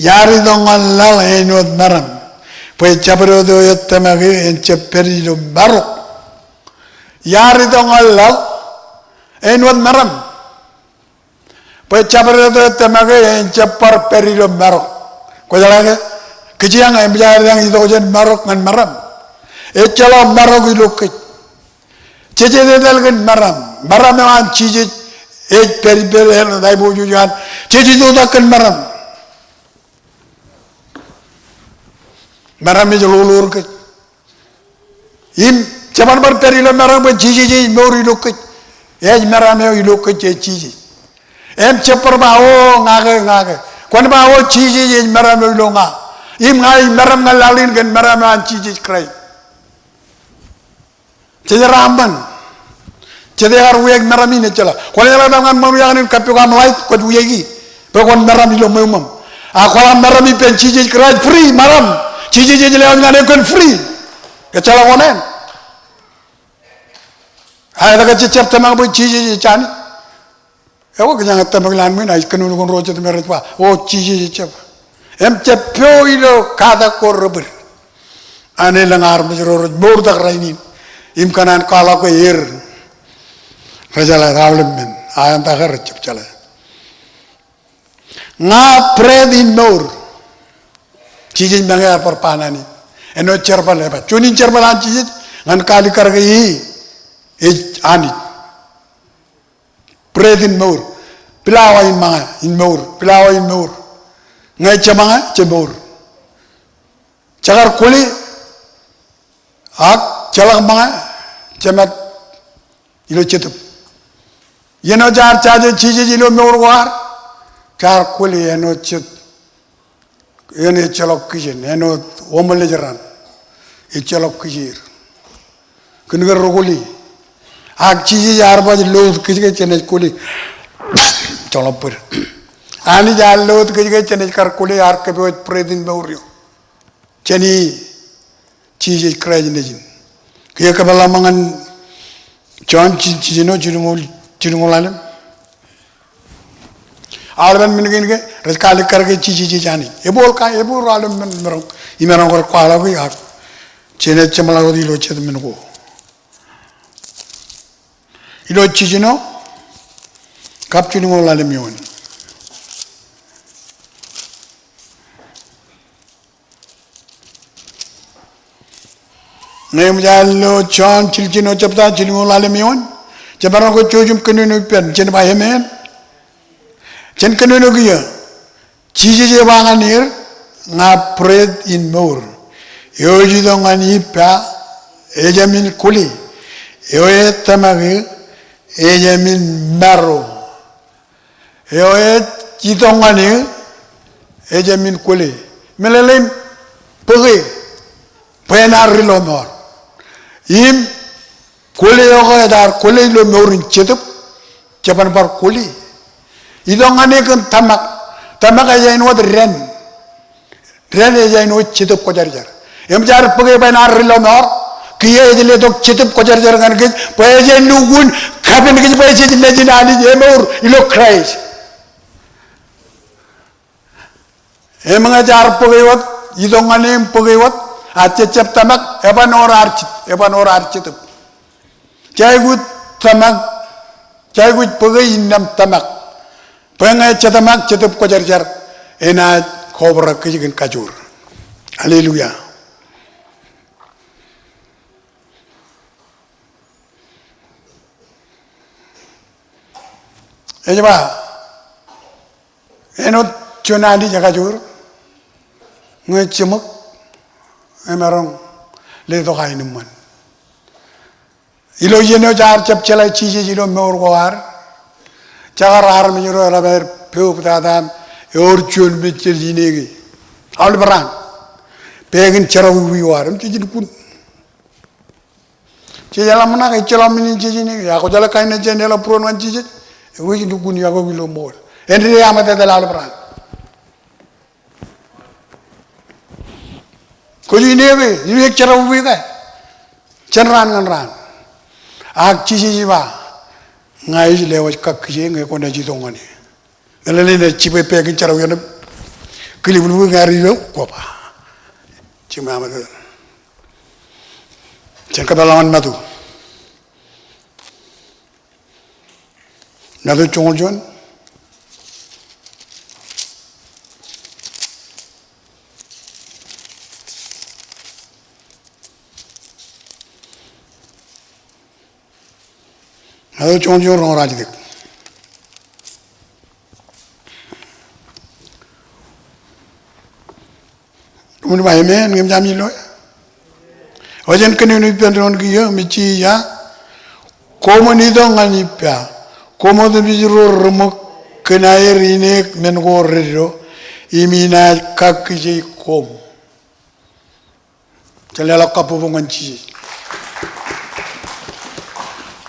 iar itok ñan laḷ āinwōt meram, bwe jabdewōt eo ej tōmak e en jab pād ilo marok. Iar itok ñan laḷ āinwōt meram, bwe jabdewōt eo ej tōmak e en jab bar pād ilo marok. Kwōjeḷā ke? Kōjeañ eṃōj ad itok jān marok ñan meram. Ejjeḷọk marok ilo kōj. Jej etetal kōn meram. Meram eo an Jisōs ej pād ippān āinwōt aiboojoj eo an. Jej itoitak kōn meram. Meram ej ḷoḷoor kōj. Im jeban bar pād ilo meram bwe Jisōs ej mour ilo kōj. Ej meram eo ilo kōj ej Jisōs. Im jab bar ba, o, ña ke, ña ke. Kwōn ba, o, Jisōs ej meram eo ilo ña. Im ña ij meram ñan laḷ in kōn meram eo an Jisōs Kraist. Jej jeraaṃṃan. Jej kar wiaik meram in ejjeḷọk. Kwōn jeḷā ta ñan ṃōn wiaak in kappok aṃ light, kwōj wiaiki. Bwe kwōn meram ilo ṃweo ṃōṃ. Ak kwōḷak meram ippān Jisōs Kraist, free meram. Jisōs ej lewōj ñan eok kōn free. Ejjeḷọk oṇāān. Ak etke jej jab tōmak bwe Jisōs ej Anij? Ekwe kōjeañ tōmak lowaan ṃwiin, ak ij kōnono kōn ro jet me rej ba, o, Jisōs ej jab. Im jab po ilo katak ko rebōd. An elōñ armej ro rej mourtak rainin im kōṇaan kwaḷọk ke er rejeḷā aolep men, ak eṇ ta ke rej jab jeḷā. Ña bread in mour. Jisōs make ear bar ba naan in. Āinwōt jerbal, ej ba juon in jerbal an Jisōs ñan kalikkar ke e ej Anij. Bread in mour. Pilawa in ṃōñā in mour. Pilawa in mour. Ñe je ṃōñā, je mour. Jekar kwōle, ak jeḷak ṃōñā, jemat ilo jetōb. Iien eo jaar jaje Jisōs ilo mour ko ad, jaar kwōle āinwōt jet Eṇ ejjeḷọk kijen, āinwōt omeḷeḷeran, ejjeḷọk kijeir. Kōn ke rekwōle. Ak Jisōs ear baj loot kōj ke jenaaj kwōle. Joḷọk bōd. Anij ear loot kōj ke jenaaj kar kwōle, ear kōpooj bread in mour eo. Jān e Jisōs Kraist Nejin. Kiiō kōpeḷḷọk ṃōk ñan Jon jiljino, jilñoul, jilñoul ḷalem. Aolepen men kein ke rej kalikkar ke Jisōs ej Anij. Ebooḷ ka, ebooḷ aolep men imaroñ, imaroñ kar kwaḷọk e ak jenaaj jeṃḷọk wōt ilo jet men ko. Ilo jiljino kab jilñoul ḷalem eoon. Ñe eṃōj aer lo Jon jiljino jebta jilñoul ḷalem eoon, jemaroñ ke jouj im kōnono ippān, jen ba amen. Jen kōnono kiiō. Jisōs ej ba ñan er, ña bread in mour. Eo ej itok ñan ippa ejāmin kwōle. Eo ej tōmak eō, ejāmin maro. Eo ej itok ñan eō, ejāmin kwōle. Meḷeḷein bōke bwe en ar ri lọmọọr. Im kwōle eo ke ear kwōle ilo mour in Jetōb, jeban bar kwōle. Itok ñan eō kōn tōmak. Tōmak ej āinwōt dān. Dān ej āinwōt Jetōb Kwōjarjar. Im jaar bōke bwe en ar ri lọmọọr, kiiō ej letok Jetōb Kwōjarjar ñan kōj, bwe ej lukkuun kapen kōj bwe jej nejin Anij emour ilo Kraist. Im ñe jaar bōke wōt, itok ñan eō im bōke wōt, ak jejjab tōmak, eban wōr ad, eban wōr ad Jetōb. Jej aikuj tōmak, jej aikuj bōke innām tōmak. Bwe ñe jej tōmak, Jetōb Kwōjarjar enaaj kobrak kōj kōn kajoor. Hallelujah. Ej ba, āinwōt juon Anij ekajoor, ñe jiṃōk, emaroñ letok aenōṃṃan. Ilo iien eo jaar jab jeḷā Jisōs ilo mour ko ad, jekar armej ro eḷap aer poob tata im ewōr juon men jej ineke. Aolep raan. Pekin jerọwiwi ko ad im jej lukkuun. Jej eḷap ṇa ke ejjeḷọk men in jej ineke. Ak kwōjeḷā kain eo jān eḷap būruon ñan Jisōs, ewōr lukkuun yokwe ilo ṃool. Āindein eṃōj etal aolep raan. Kwōj ineke, ineke jerọwiwi ke jān raan ñan raan. Ak Jisōs ej ba, ña ij lewōj kakkije ñe kwōnaaj itok ñan e. Meḷeḷein ej jibwe pekin jerọwiwi eo im kilibwilbwi ñe ear itok, kwō ba. Jiṃwe aṃ etal. Jen kōpeḷḷọk ñan Matu. Matu joñoul juon. Matu joñoul juon roñoul ralitōk. Koṃwin ba amen, ñe eṃōj ami lo. Eo jen kōnono ippān doon kiiō, im ej ba, koṃwin itok ñan ippa, koṃ otemjej ro reṃōk kōn aer ineek men ko reddo, im inaaj kakkije koṃ. Jen leḷọk kabbokbok ñan Jisōs.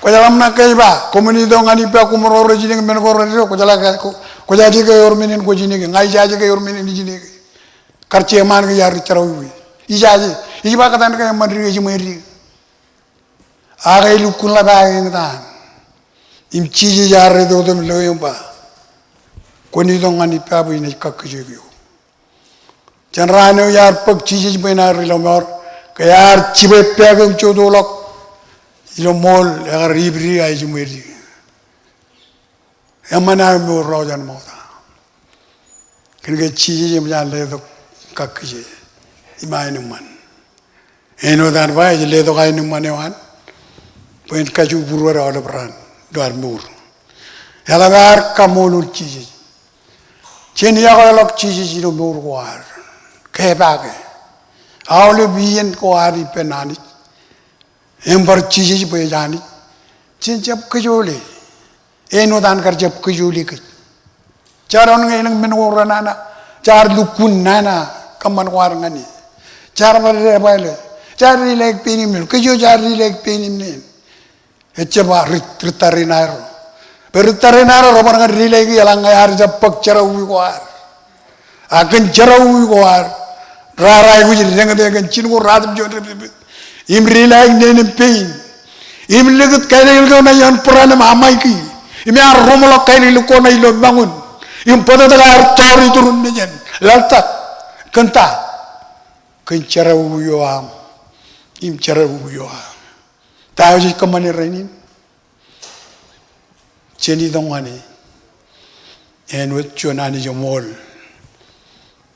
Kwōjeḷā ṇa ke ej ba, koṃwin itok ñan ippa koṃ ro rej ineek men ko reddo, kwōjeḷā ke, kwō, kwōjaje ke ewōr men in kwōj ineke, ña ijaje ke ewōr men in ij ineke. Kar jeṃaan ke iar ri jerọwiwi. Ijaje, ij ba kōtaan ke eṃṃan dike, ejiṃwe dike. Ak elukkuun ḷap aō eñtaan. Im Jisōs ear retoto im lo eō im ba, kwōn itok ñan ippa bwe inaaj kakkije eok. Jān raan eo iar bōk Jisōs bwe en aō ri lọmọọr, ke ear jibwe pāāk im jotōḷọk ilo ṃool, ekar ibdi, ejiṃwe dike. Eṃṃan aō mour ḷọk jān ṃokta. Kōnke Jisōs eṃōj an letok kakkije im aenōṃṃan. Āinwōt an ba ej letok aenōṃṃan eo an bwe en kajju būruod aolep raan ilo ad mour. Eḷap ad kaṃṃoolol Jisōs. Jen yokweḷọk Jisōs ilo mour ko ad. Kepaake aolep iien ko ad ippān Anij im bar Jisōs bwe ej Anij, jen jab kōjole. Āinwōt an kar jab kōjole kōj. Jaar wōnṃaanḷọk men ko renana. Jaar lukkuun nana kōṃṃan ko ad ñan e. Jaar bar debwāāl e. Jaar dilaik pein im neen. Kōj eo jaar dilaik pein im neen, ejjab ri, ri tariṇae ro. Bwe ri tariṇae ro rebar ñan dilaik eḷaññe ear jab bōk jerọwiwi ko ad. Ak kōn jerọwiwi ko ad, raar aikuj deñōte kōn jin ko ratimjuon repepet im dilaik neen im pein im likūt kālōklōk eo ṇa ioon būran im aṃaiki im ear roṃḷọk kālōklōk ko ṇa ilo mañun im bōtōktōk aer tọọr iturin mejān laḷtak. Kōn ta? Kōn jerọwiwi eo aṃ im jerọwiwi eo aō. Ta eo jej kōṃṃane rainin? Jen itok ñan e. Āinwōt juon Anij eṃool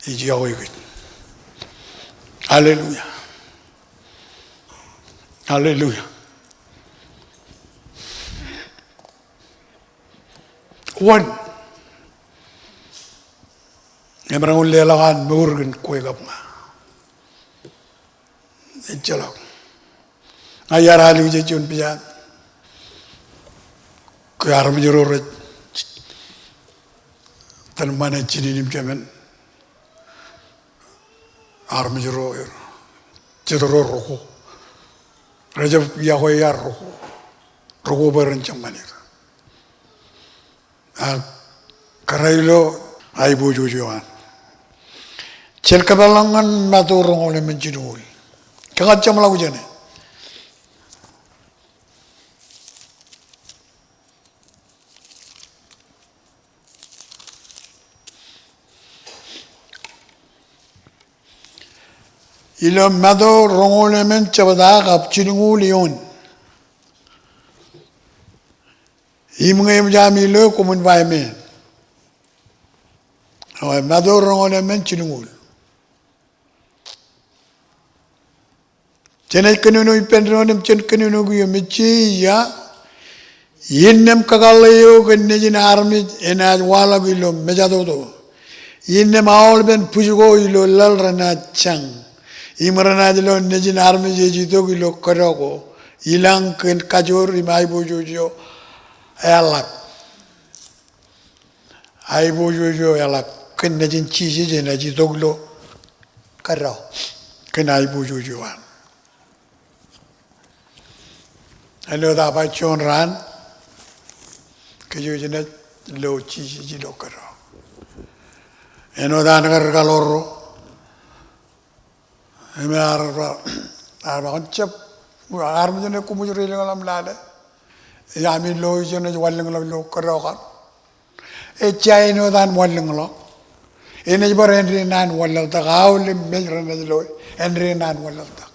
ej yokwe kōj. Hallelujah. Hallelujah. Wōn? Emaroñ in leḷọk an mour kōn kwe kab ña? Ejjeḷọk. Ña iar alwōj juon pija ke armej ro rej tōn ṃane jinen im jemān. Armej ro, jet ro roko. Rejab iọkwe iar roko. Roko bwe ren jab ṃanit. Ak kōrā ilo aiboojoj eo an. Jen kōpeḷḷọk ñan Matu roñoul emān jilñuul. Kōjeañ jeṃḷọk jāne. Ilo Matu roñoul emān jebta kab jilñuul eoon. Im ñe eṃōj ami lo koṃwin ba amen. Eo, Matu roñoul emān jilñuul. Jenaaj kōnono ippān doon im jen kōnono kiiō, Matu ej ba, innām kakōḷḷe eo kōn Nejin armej enaaj waḷọk ilo mejatoto. Innām aolepen bwij ko ilo laḷ renaaj jañ. Im renaaj lo Nejin armej ej itok ilo kōdọ ko. Ilañ kōn kajoor im aiboojoj eo eḷap. Aiboojoj eo eḷap kōn Nejin Jisōs enaaj itok ilo kōdọ kōn aiboojoj eo an. Āinwōt aō ba juon raan, kōj jenaaj lo Jisōs ilo kōdọ. Āinwōt an kar kaḷoor ro, im ear ba, ear ba, kwōn jab, armej ṇe koṃij reiḷọk im lale. Ej ami lo ijo enaaj wanlōñḷọk ilo kōdọ kaṇ. Ejja āinwōt an wanlōñḷọk. Enaaj bar āindein an wanlaḷtak, aolep mej renaaj lo āindein an wanlaḷtak.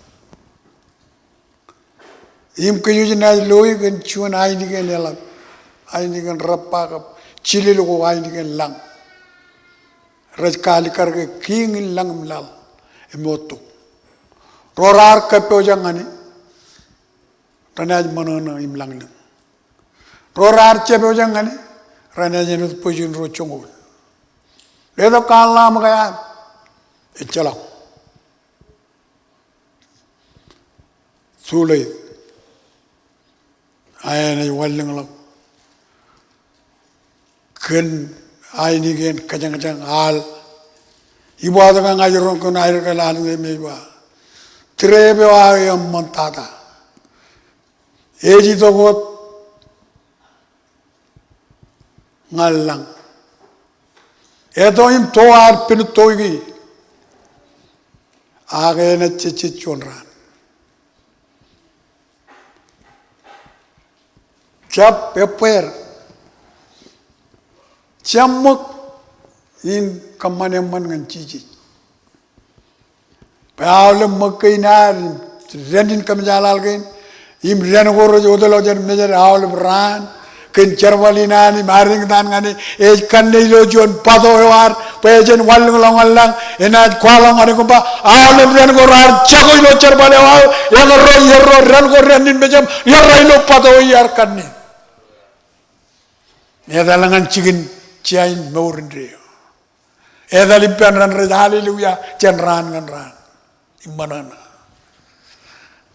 Im kōj jenaaj lo e kōn juon ainikien eḷap, ainikien rōba kab jilel ko ainikien lañ. Rej kaalikkar ke kiiñ in lañ im laḷ im ottok. Ro raar kōppojak ñan e, renaaj ṃōṇōṇō im lañlōñ. Ro raar jepojak ñan e, renaaj āinwōt bwijin ro joñoul. Letok kanlaṃōk eo an, ejjeḷọk. Too late. Ak enaaj wanlōñḷọk kōn ainikien kōjañjañ al. Iba tok ñan aer roñ kōn aer kōl al im ej ba, trip eo aō eṃṃan tata. Ej itok wōt ñan lañ. Eto im to ad penuttoiki. Ak enaaj jejjet juon raan. Jab ebbeer. Jab ṃōk in kōṃṃan eṃṃan ñan Jisōs. Bwe aolep ṃōk kein ad, dān in kōmejālal kein, im dān ko rej wōtlọk jān mejed aolep raan, kōn jerbal in an im adeñtaan ñan e, ej kanne ilo juon bato eo ad, bwe jen wanlōñḷọk ñan lañ, enaaj kwaḷọk ñan e kōn ba, aolep dān ko raar jako ilo jerbal eo aō, eñin ro, iien ro, dān ko dān in mejaṃ, iar ilo bato eo iar kanne. Etal ñan jikin jea in mour indeeo. Etal ippān ren rej alleluia jān raan ñan raan. Im ṃōṇōṇō.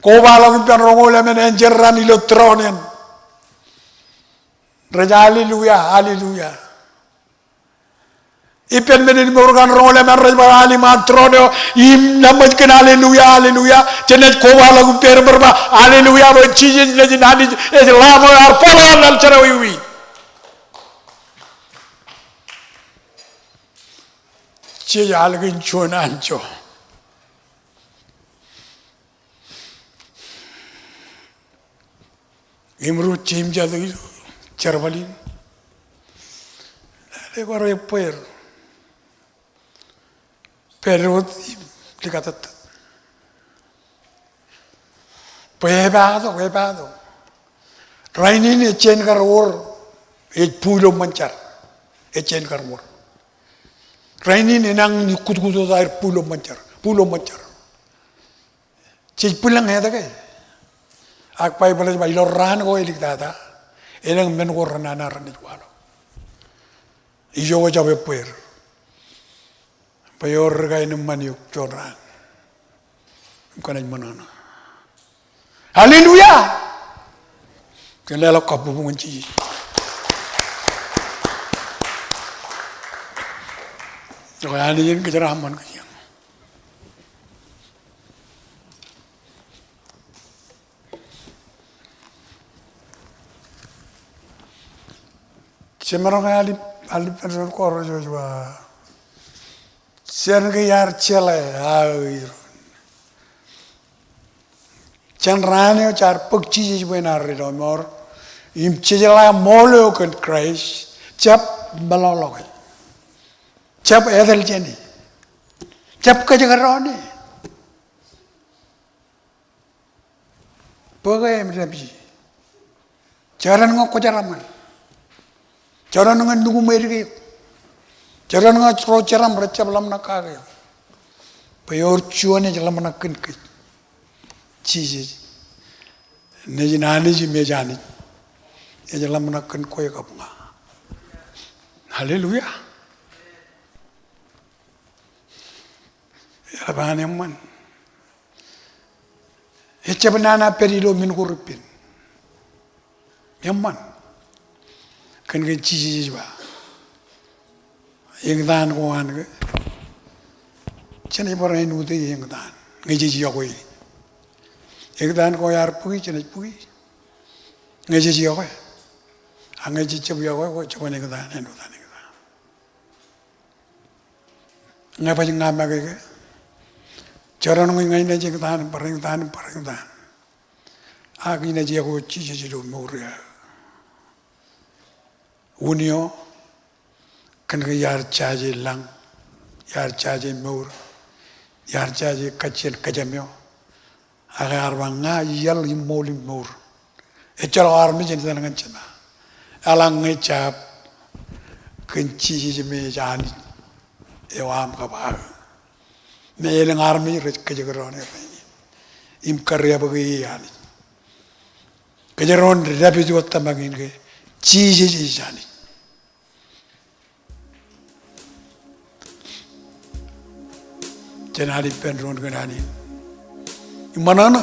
Kobaḷọk ippān roñoul emān enjeḷ raṇ ilo tūroon in. Rej alleluia, alleluia. Ippān men in mour kaṇ roñoul emān rej bar al iṃaan tūroon eo im naṃōj kōn alleluia, alleluia. Jenaaj kobaḷọk ippāer im bar ba alleluia bwe Jisōs Nejin Anij ej Lamb eo ear kwaḷọk ñan laḷ jerọwiwi. Jej al kōn juon anjọ. Im ro jeimjatōk ilo jerbal in. Lale bar ebbeer. Pād wōt im likatōttōt. Bwe epaaktok, epaaktok. Rainin ejjañin kar wōr, ej bu ilo ṃōn jar. Ejjañin kar wōr. Rainin enañin ikkutkutot aer bu ilo ṃōn jar. Bu ilo ṃōn jar. Jej bwilōñ etke. Ak Baibōḷ ej ba ilo raan ko eliktata, elōñ men ko renana renaaj waḷọk. Ijo ko jab ebbeer. Bwe ewōr ri kaenōṃṃan eok juon raan. Im kwōnaaj ṃōṇōṇō. Hallelujah! Jen leḷọk kabbokbok ñan Jisōs. Ekwe, Anij en kōjeraaṃṃan kōj. Jemaroñ ke alip, alip pen ro ko rej ba, jān ke iar jeḷā aō Irooj, jān raan eo jaar bōk Jisōs bwe en ad Ri Lọmọọr im jejeḷā ṃool eo kōn Kraist, jab meḷọkḷọk e, jab etal jān e, jab kōjekdọọn e. Bōk e im dāpij e. Jekdọọn ñe kwō jeraaṃṃan, jekdọọn ñe nukuṃ edike eok, jekdọọn ñe ro jeraṃ rej jab ḷōmṇak kake eok, bwe ewōr juon ej ḷōmṇak kōn kōj, Jisōs. Nejin Anij im ej Anij, ej ḷōmṇak kōn kwe kab ña. Hallelujah. Eḷap an eṃṃan. Ejab nana pād ilo men ko repen. Eṃṃan. Kōn ke Jisōs ej ba, eñtaan ko an ke jenaaj bar āinwōt e eñtaan ñe jej iọkwe e. Eñtaan ko ear bōki, jenaaj bōki ñe jej iọkwe. A ñe jej jab iọkwe, kwō jab ban eñtaan āinwōt an eñtaan. Ñe baj ña make ke, jekdọọn ñe ña inaaj eñtaan im bar eñtaan im bar eñtaan, ak inaaj iọkwe Jisōs ilo mour eo aō. Unin eo, kōn ke iar jaje lañ, iar jaje mour, iar jaje kajjien kōjām eo, ak ear ba ña iaḷ im ṃool im mour. Ejjeḷọk armej eñtaan ñan Jema eḷaññe jab kōn Jisōs me ej Anij eo aṃ kab aō. Me elōñ armej rej kōjekdọọn e im kariab ke e Anij. Kōjro en dāpij wōt tōmak in ke Jisōs ej Anij. Jen al ippān doon kōn Anij im ṃōṇōṇō.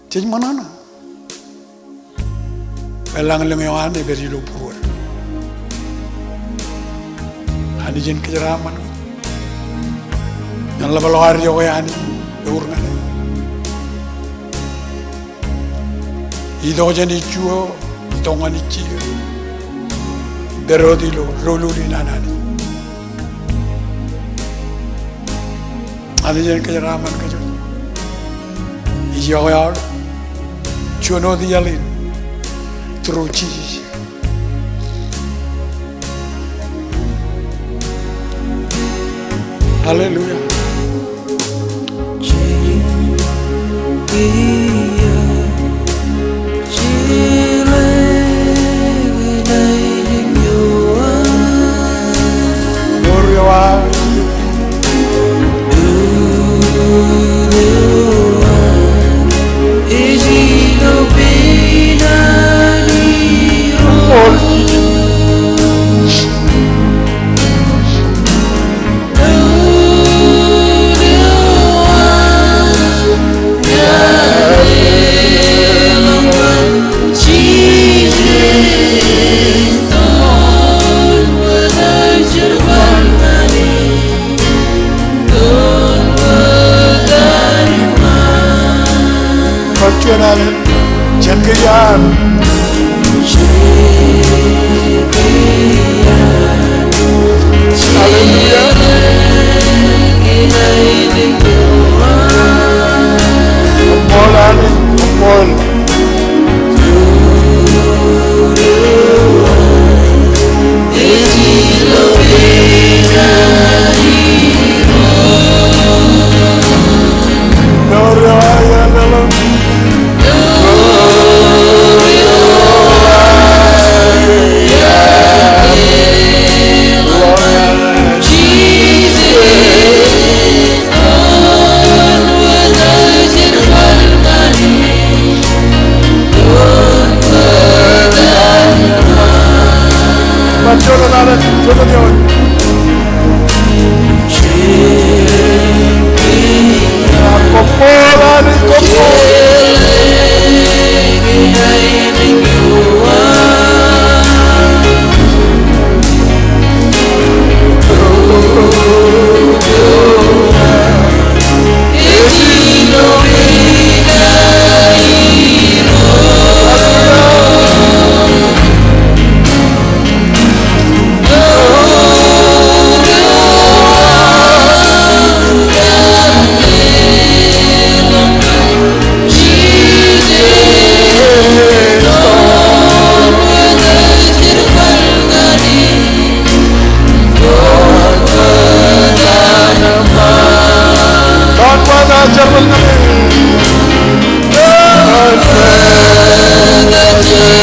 Jej ṃōṇōṇō bwe lañlōñ eo an ej pād ilo būruod. Anij en kōjeraaṃṃan kōj. Ñan ḷapḷọk ad iọkwe Anij, ewōr ñan e. Itok jān ijjuō, itok ñan ijjiō. Pād wōt ilo doulul in an Anij. Anij en kōjeraaṃṃan kōj. Ij iọkwe aolep. Juon wōt iaḷ in through Jisōs. Hallelujah. Jen ke iaan. Hallelujah. Ṃool Anij, ṃool. Hallelujah.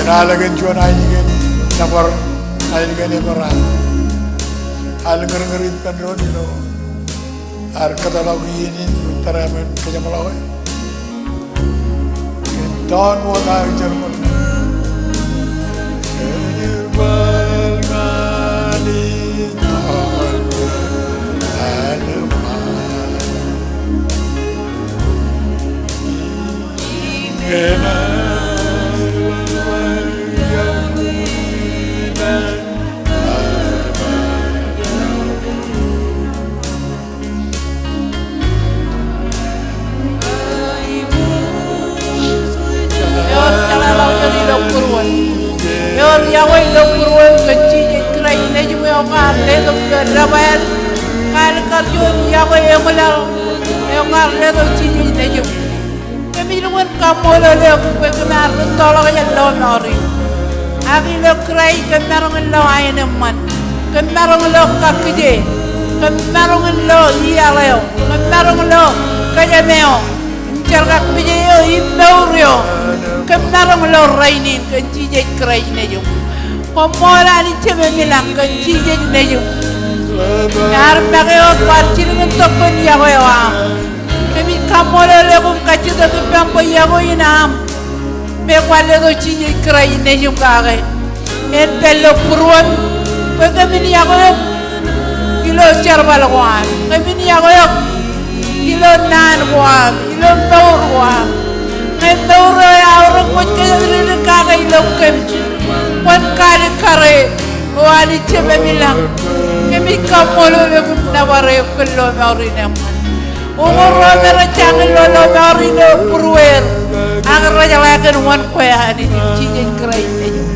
Kōn aḷ kōn juon ainikien nōbar, ainikien ebar an. Aḷ ñūrñūr ippān doon ilo ad kōtḷọk iien in, ij tōre aṃ kōjeṃḷọke. Kōn tōn wōt aō jerbal. Kwaar letok ilo debwāāl, kwaar kar juon yokwe eṃwilaḷ, eo kwaar letok Jisōs nejūṃ. Kōmij lukkuun kaṃṃoolol eok bwe kōm ar rūttoḷọk jān lọmọọr in. Ak ilo Kraist kōm maroñ in lo aenōṃṃan, kōm maroñ in lo kakkije, kōm maroñ in lo iaḷ eo, kōm maroñ in lo kōjām eo im jerkakpeje eo im mour eo. Kōm maroñ in lo rainin kōn Jisōs Kraist nejūṃ. Koṃṃool Anij Jemem ilañ kōn Jisōs nejūṃ. Ear make wōt kwaar jilkintok kōn yokwe eo aṃ. Kōmij kaṃṃoolol eok im kajjitōk ippaṃ bwe yokwe in aṃ me kwaar letok Jisōs Kraist nejūṃ kake. En pād ilo būruōm bwe kōmin yokwe eok ilo jerbal ko am. Kōmin yokwe eok ilo naan ko am, ilo mour ko am. Ñe mour eo eaorōk kwōj kōjatdikdik kake ilo kōm, kwōn kaalikkare. O Anij Jemem ilañ, kōmij kaṃṃoolol eok im nōbar eok kōn lọmọọr in eṃṃan. Uññūr ro me rej jañin lo lọmọọr in ilo būrueir, ak rej jeḷā kōn wōnkwe Anij im Jisōs Kraist nejūṃ.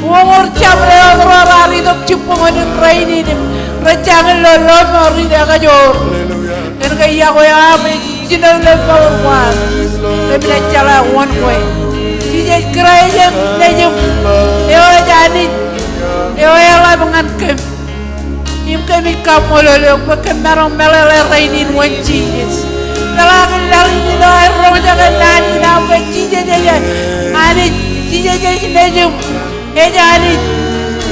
Uññūr jabdewōt ro raar itok jibboñōn in rainin im rej jañin lo lọmọọr in ekajoor. Kōn ke yokwe eo aṃ ej jino ilo mour ko am. Kōmij jeḷā wōnkwe. Jisōs Kraist eo nejūṃ, eo ej Anij, eo eḷap ñan kōm. Im kōmij kaṃṃoolol eok bwe kōm maroñ meḷeḷe rainin wōn Jisōs. Peḷaakin laḷ in ilo aer roñjake naan in aṃ bwe Jisōs ej Anij, Jisōs ej nejūṃ, ej Anij.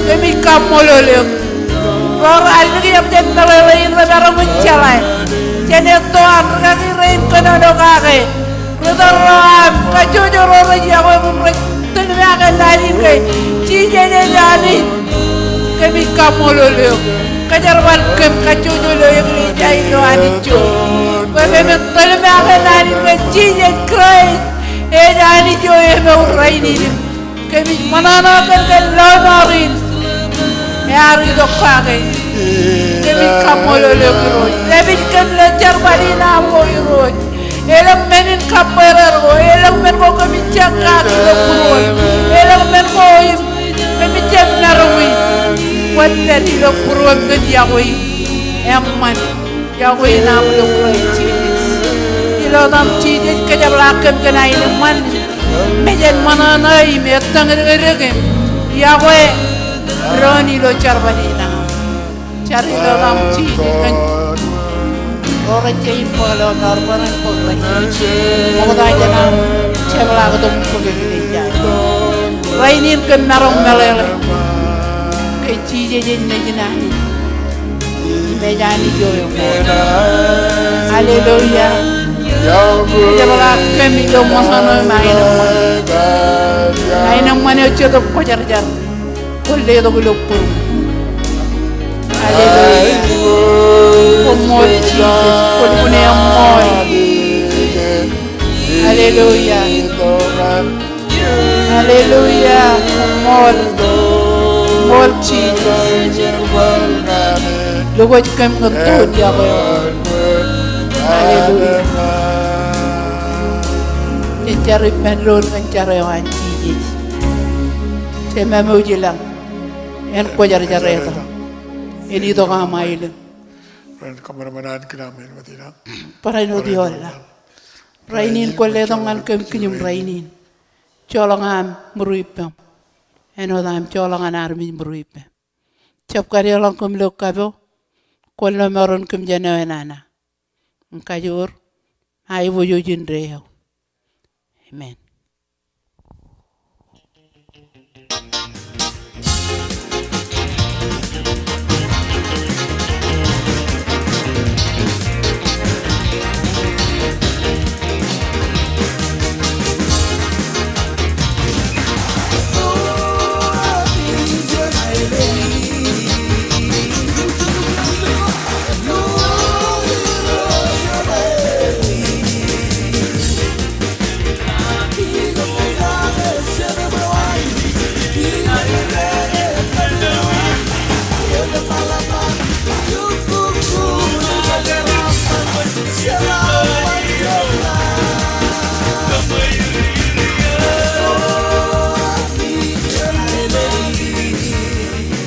Kōmij kaṃṃoolol eok. Ro raar likjab jān meḷeḷe in remaroñ in jeḷā. Jān etto an rikaki rein kōnono kake. Ri tōl ro am, kajjojo ro rej yokwe eok im rej tōl make naan in ke Jisōs ej Anij. Kōmij kaṃṃoolol eok. Kōjerbal kōm kajjojo ilo eklejia in ilo Anij eo. Bwe kōmin tōl make naan in ke Jisōs Kraist ej Anij eo emour rainin. Kōmij ṃōṇōṇō kōn ke lọmọọr in ear itok kake. Kōmij kaṃṃoolol eok Irooj. Dāpij kōm ilo jerbal in aṃ O Irooj. Elōñ men in kabbweerar ko, elōñ men ko kōmij jab kaki ilo būruōm. Elōñ men ko im kōmij jab maroñ in. Kwōn pād ilo būruōm kōn yokwe in eṃṃan. Yokwe in aṃ ilo Kraist Jisōs. Ilo etaṃ Jisōs kōjepḷaak kōm kōn aenōṃṃan. Mejān ṃōṇōṇō im ettōñdikdik im yokwe doon ilo jerbal in aṃ. Jar ilo etaṃ Jisōs kōn ro rej jañin bōk lọmọọr bwe ren bōk rainin. Ṃokta jān aṃ jepḷaaktok im bōk eklejia in. Rainin kōm maroñ meḷeḷe ke Jisōs ej Nejin Anij. Im ej Anij eo eṃool. Hallelujah. Kōjepḷaak kōm ilo ṃōṇōṇō im aenōṃṃan. Aenōṃṃan eo Jetōb Kwōjarjar. Kwōn letok ilo būruōm. Hallelujah. Koṃṃool Jisōs, kwōlukkuun eṃṃool. Hallelujah. Hallelujah. Koṃṃool. Koṃṃool Jisōs. Lukkuun kōm ñan toon yokwe eo. Hallelujah. Jen jar ippān doon kōn jar eo an Jisōs. Jemāmouj ilañ. En kwōjarjar etaṃ. En itok aṃ aelōñ. Barāinwōt ioon laḷ. Rainin kwōn letok ñan kōm kijem rainin. Joḷọk aṃ ṃuri ippaṃ. Āinwōt aṃ joḷọk ñan armej ṃuri ippām. Jab kadeḷọñ kōm ilo kapo. Kwōn lọmọọren kōm jān eo enana. Im kajoor, aiboojoj indeeo. Amen.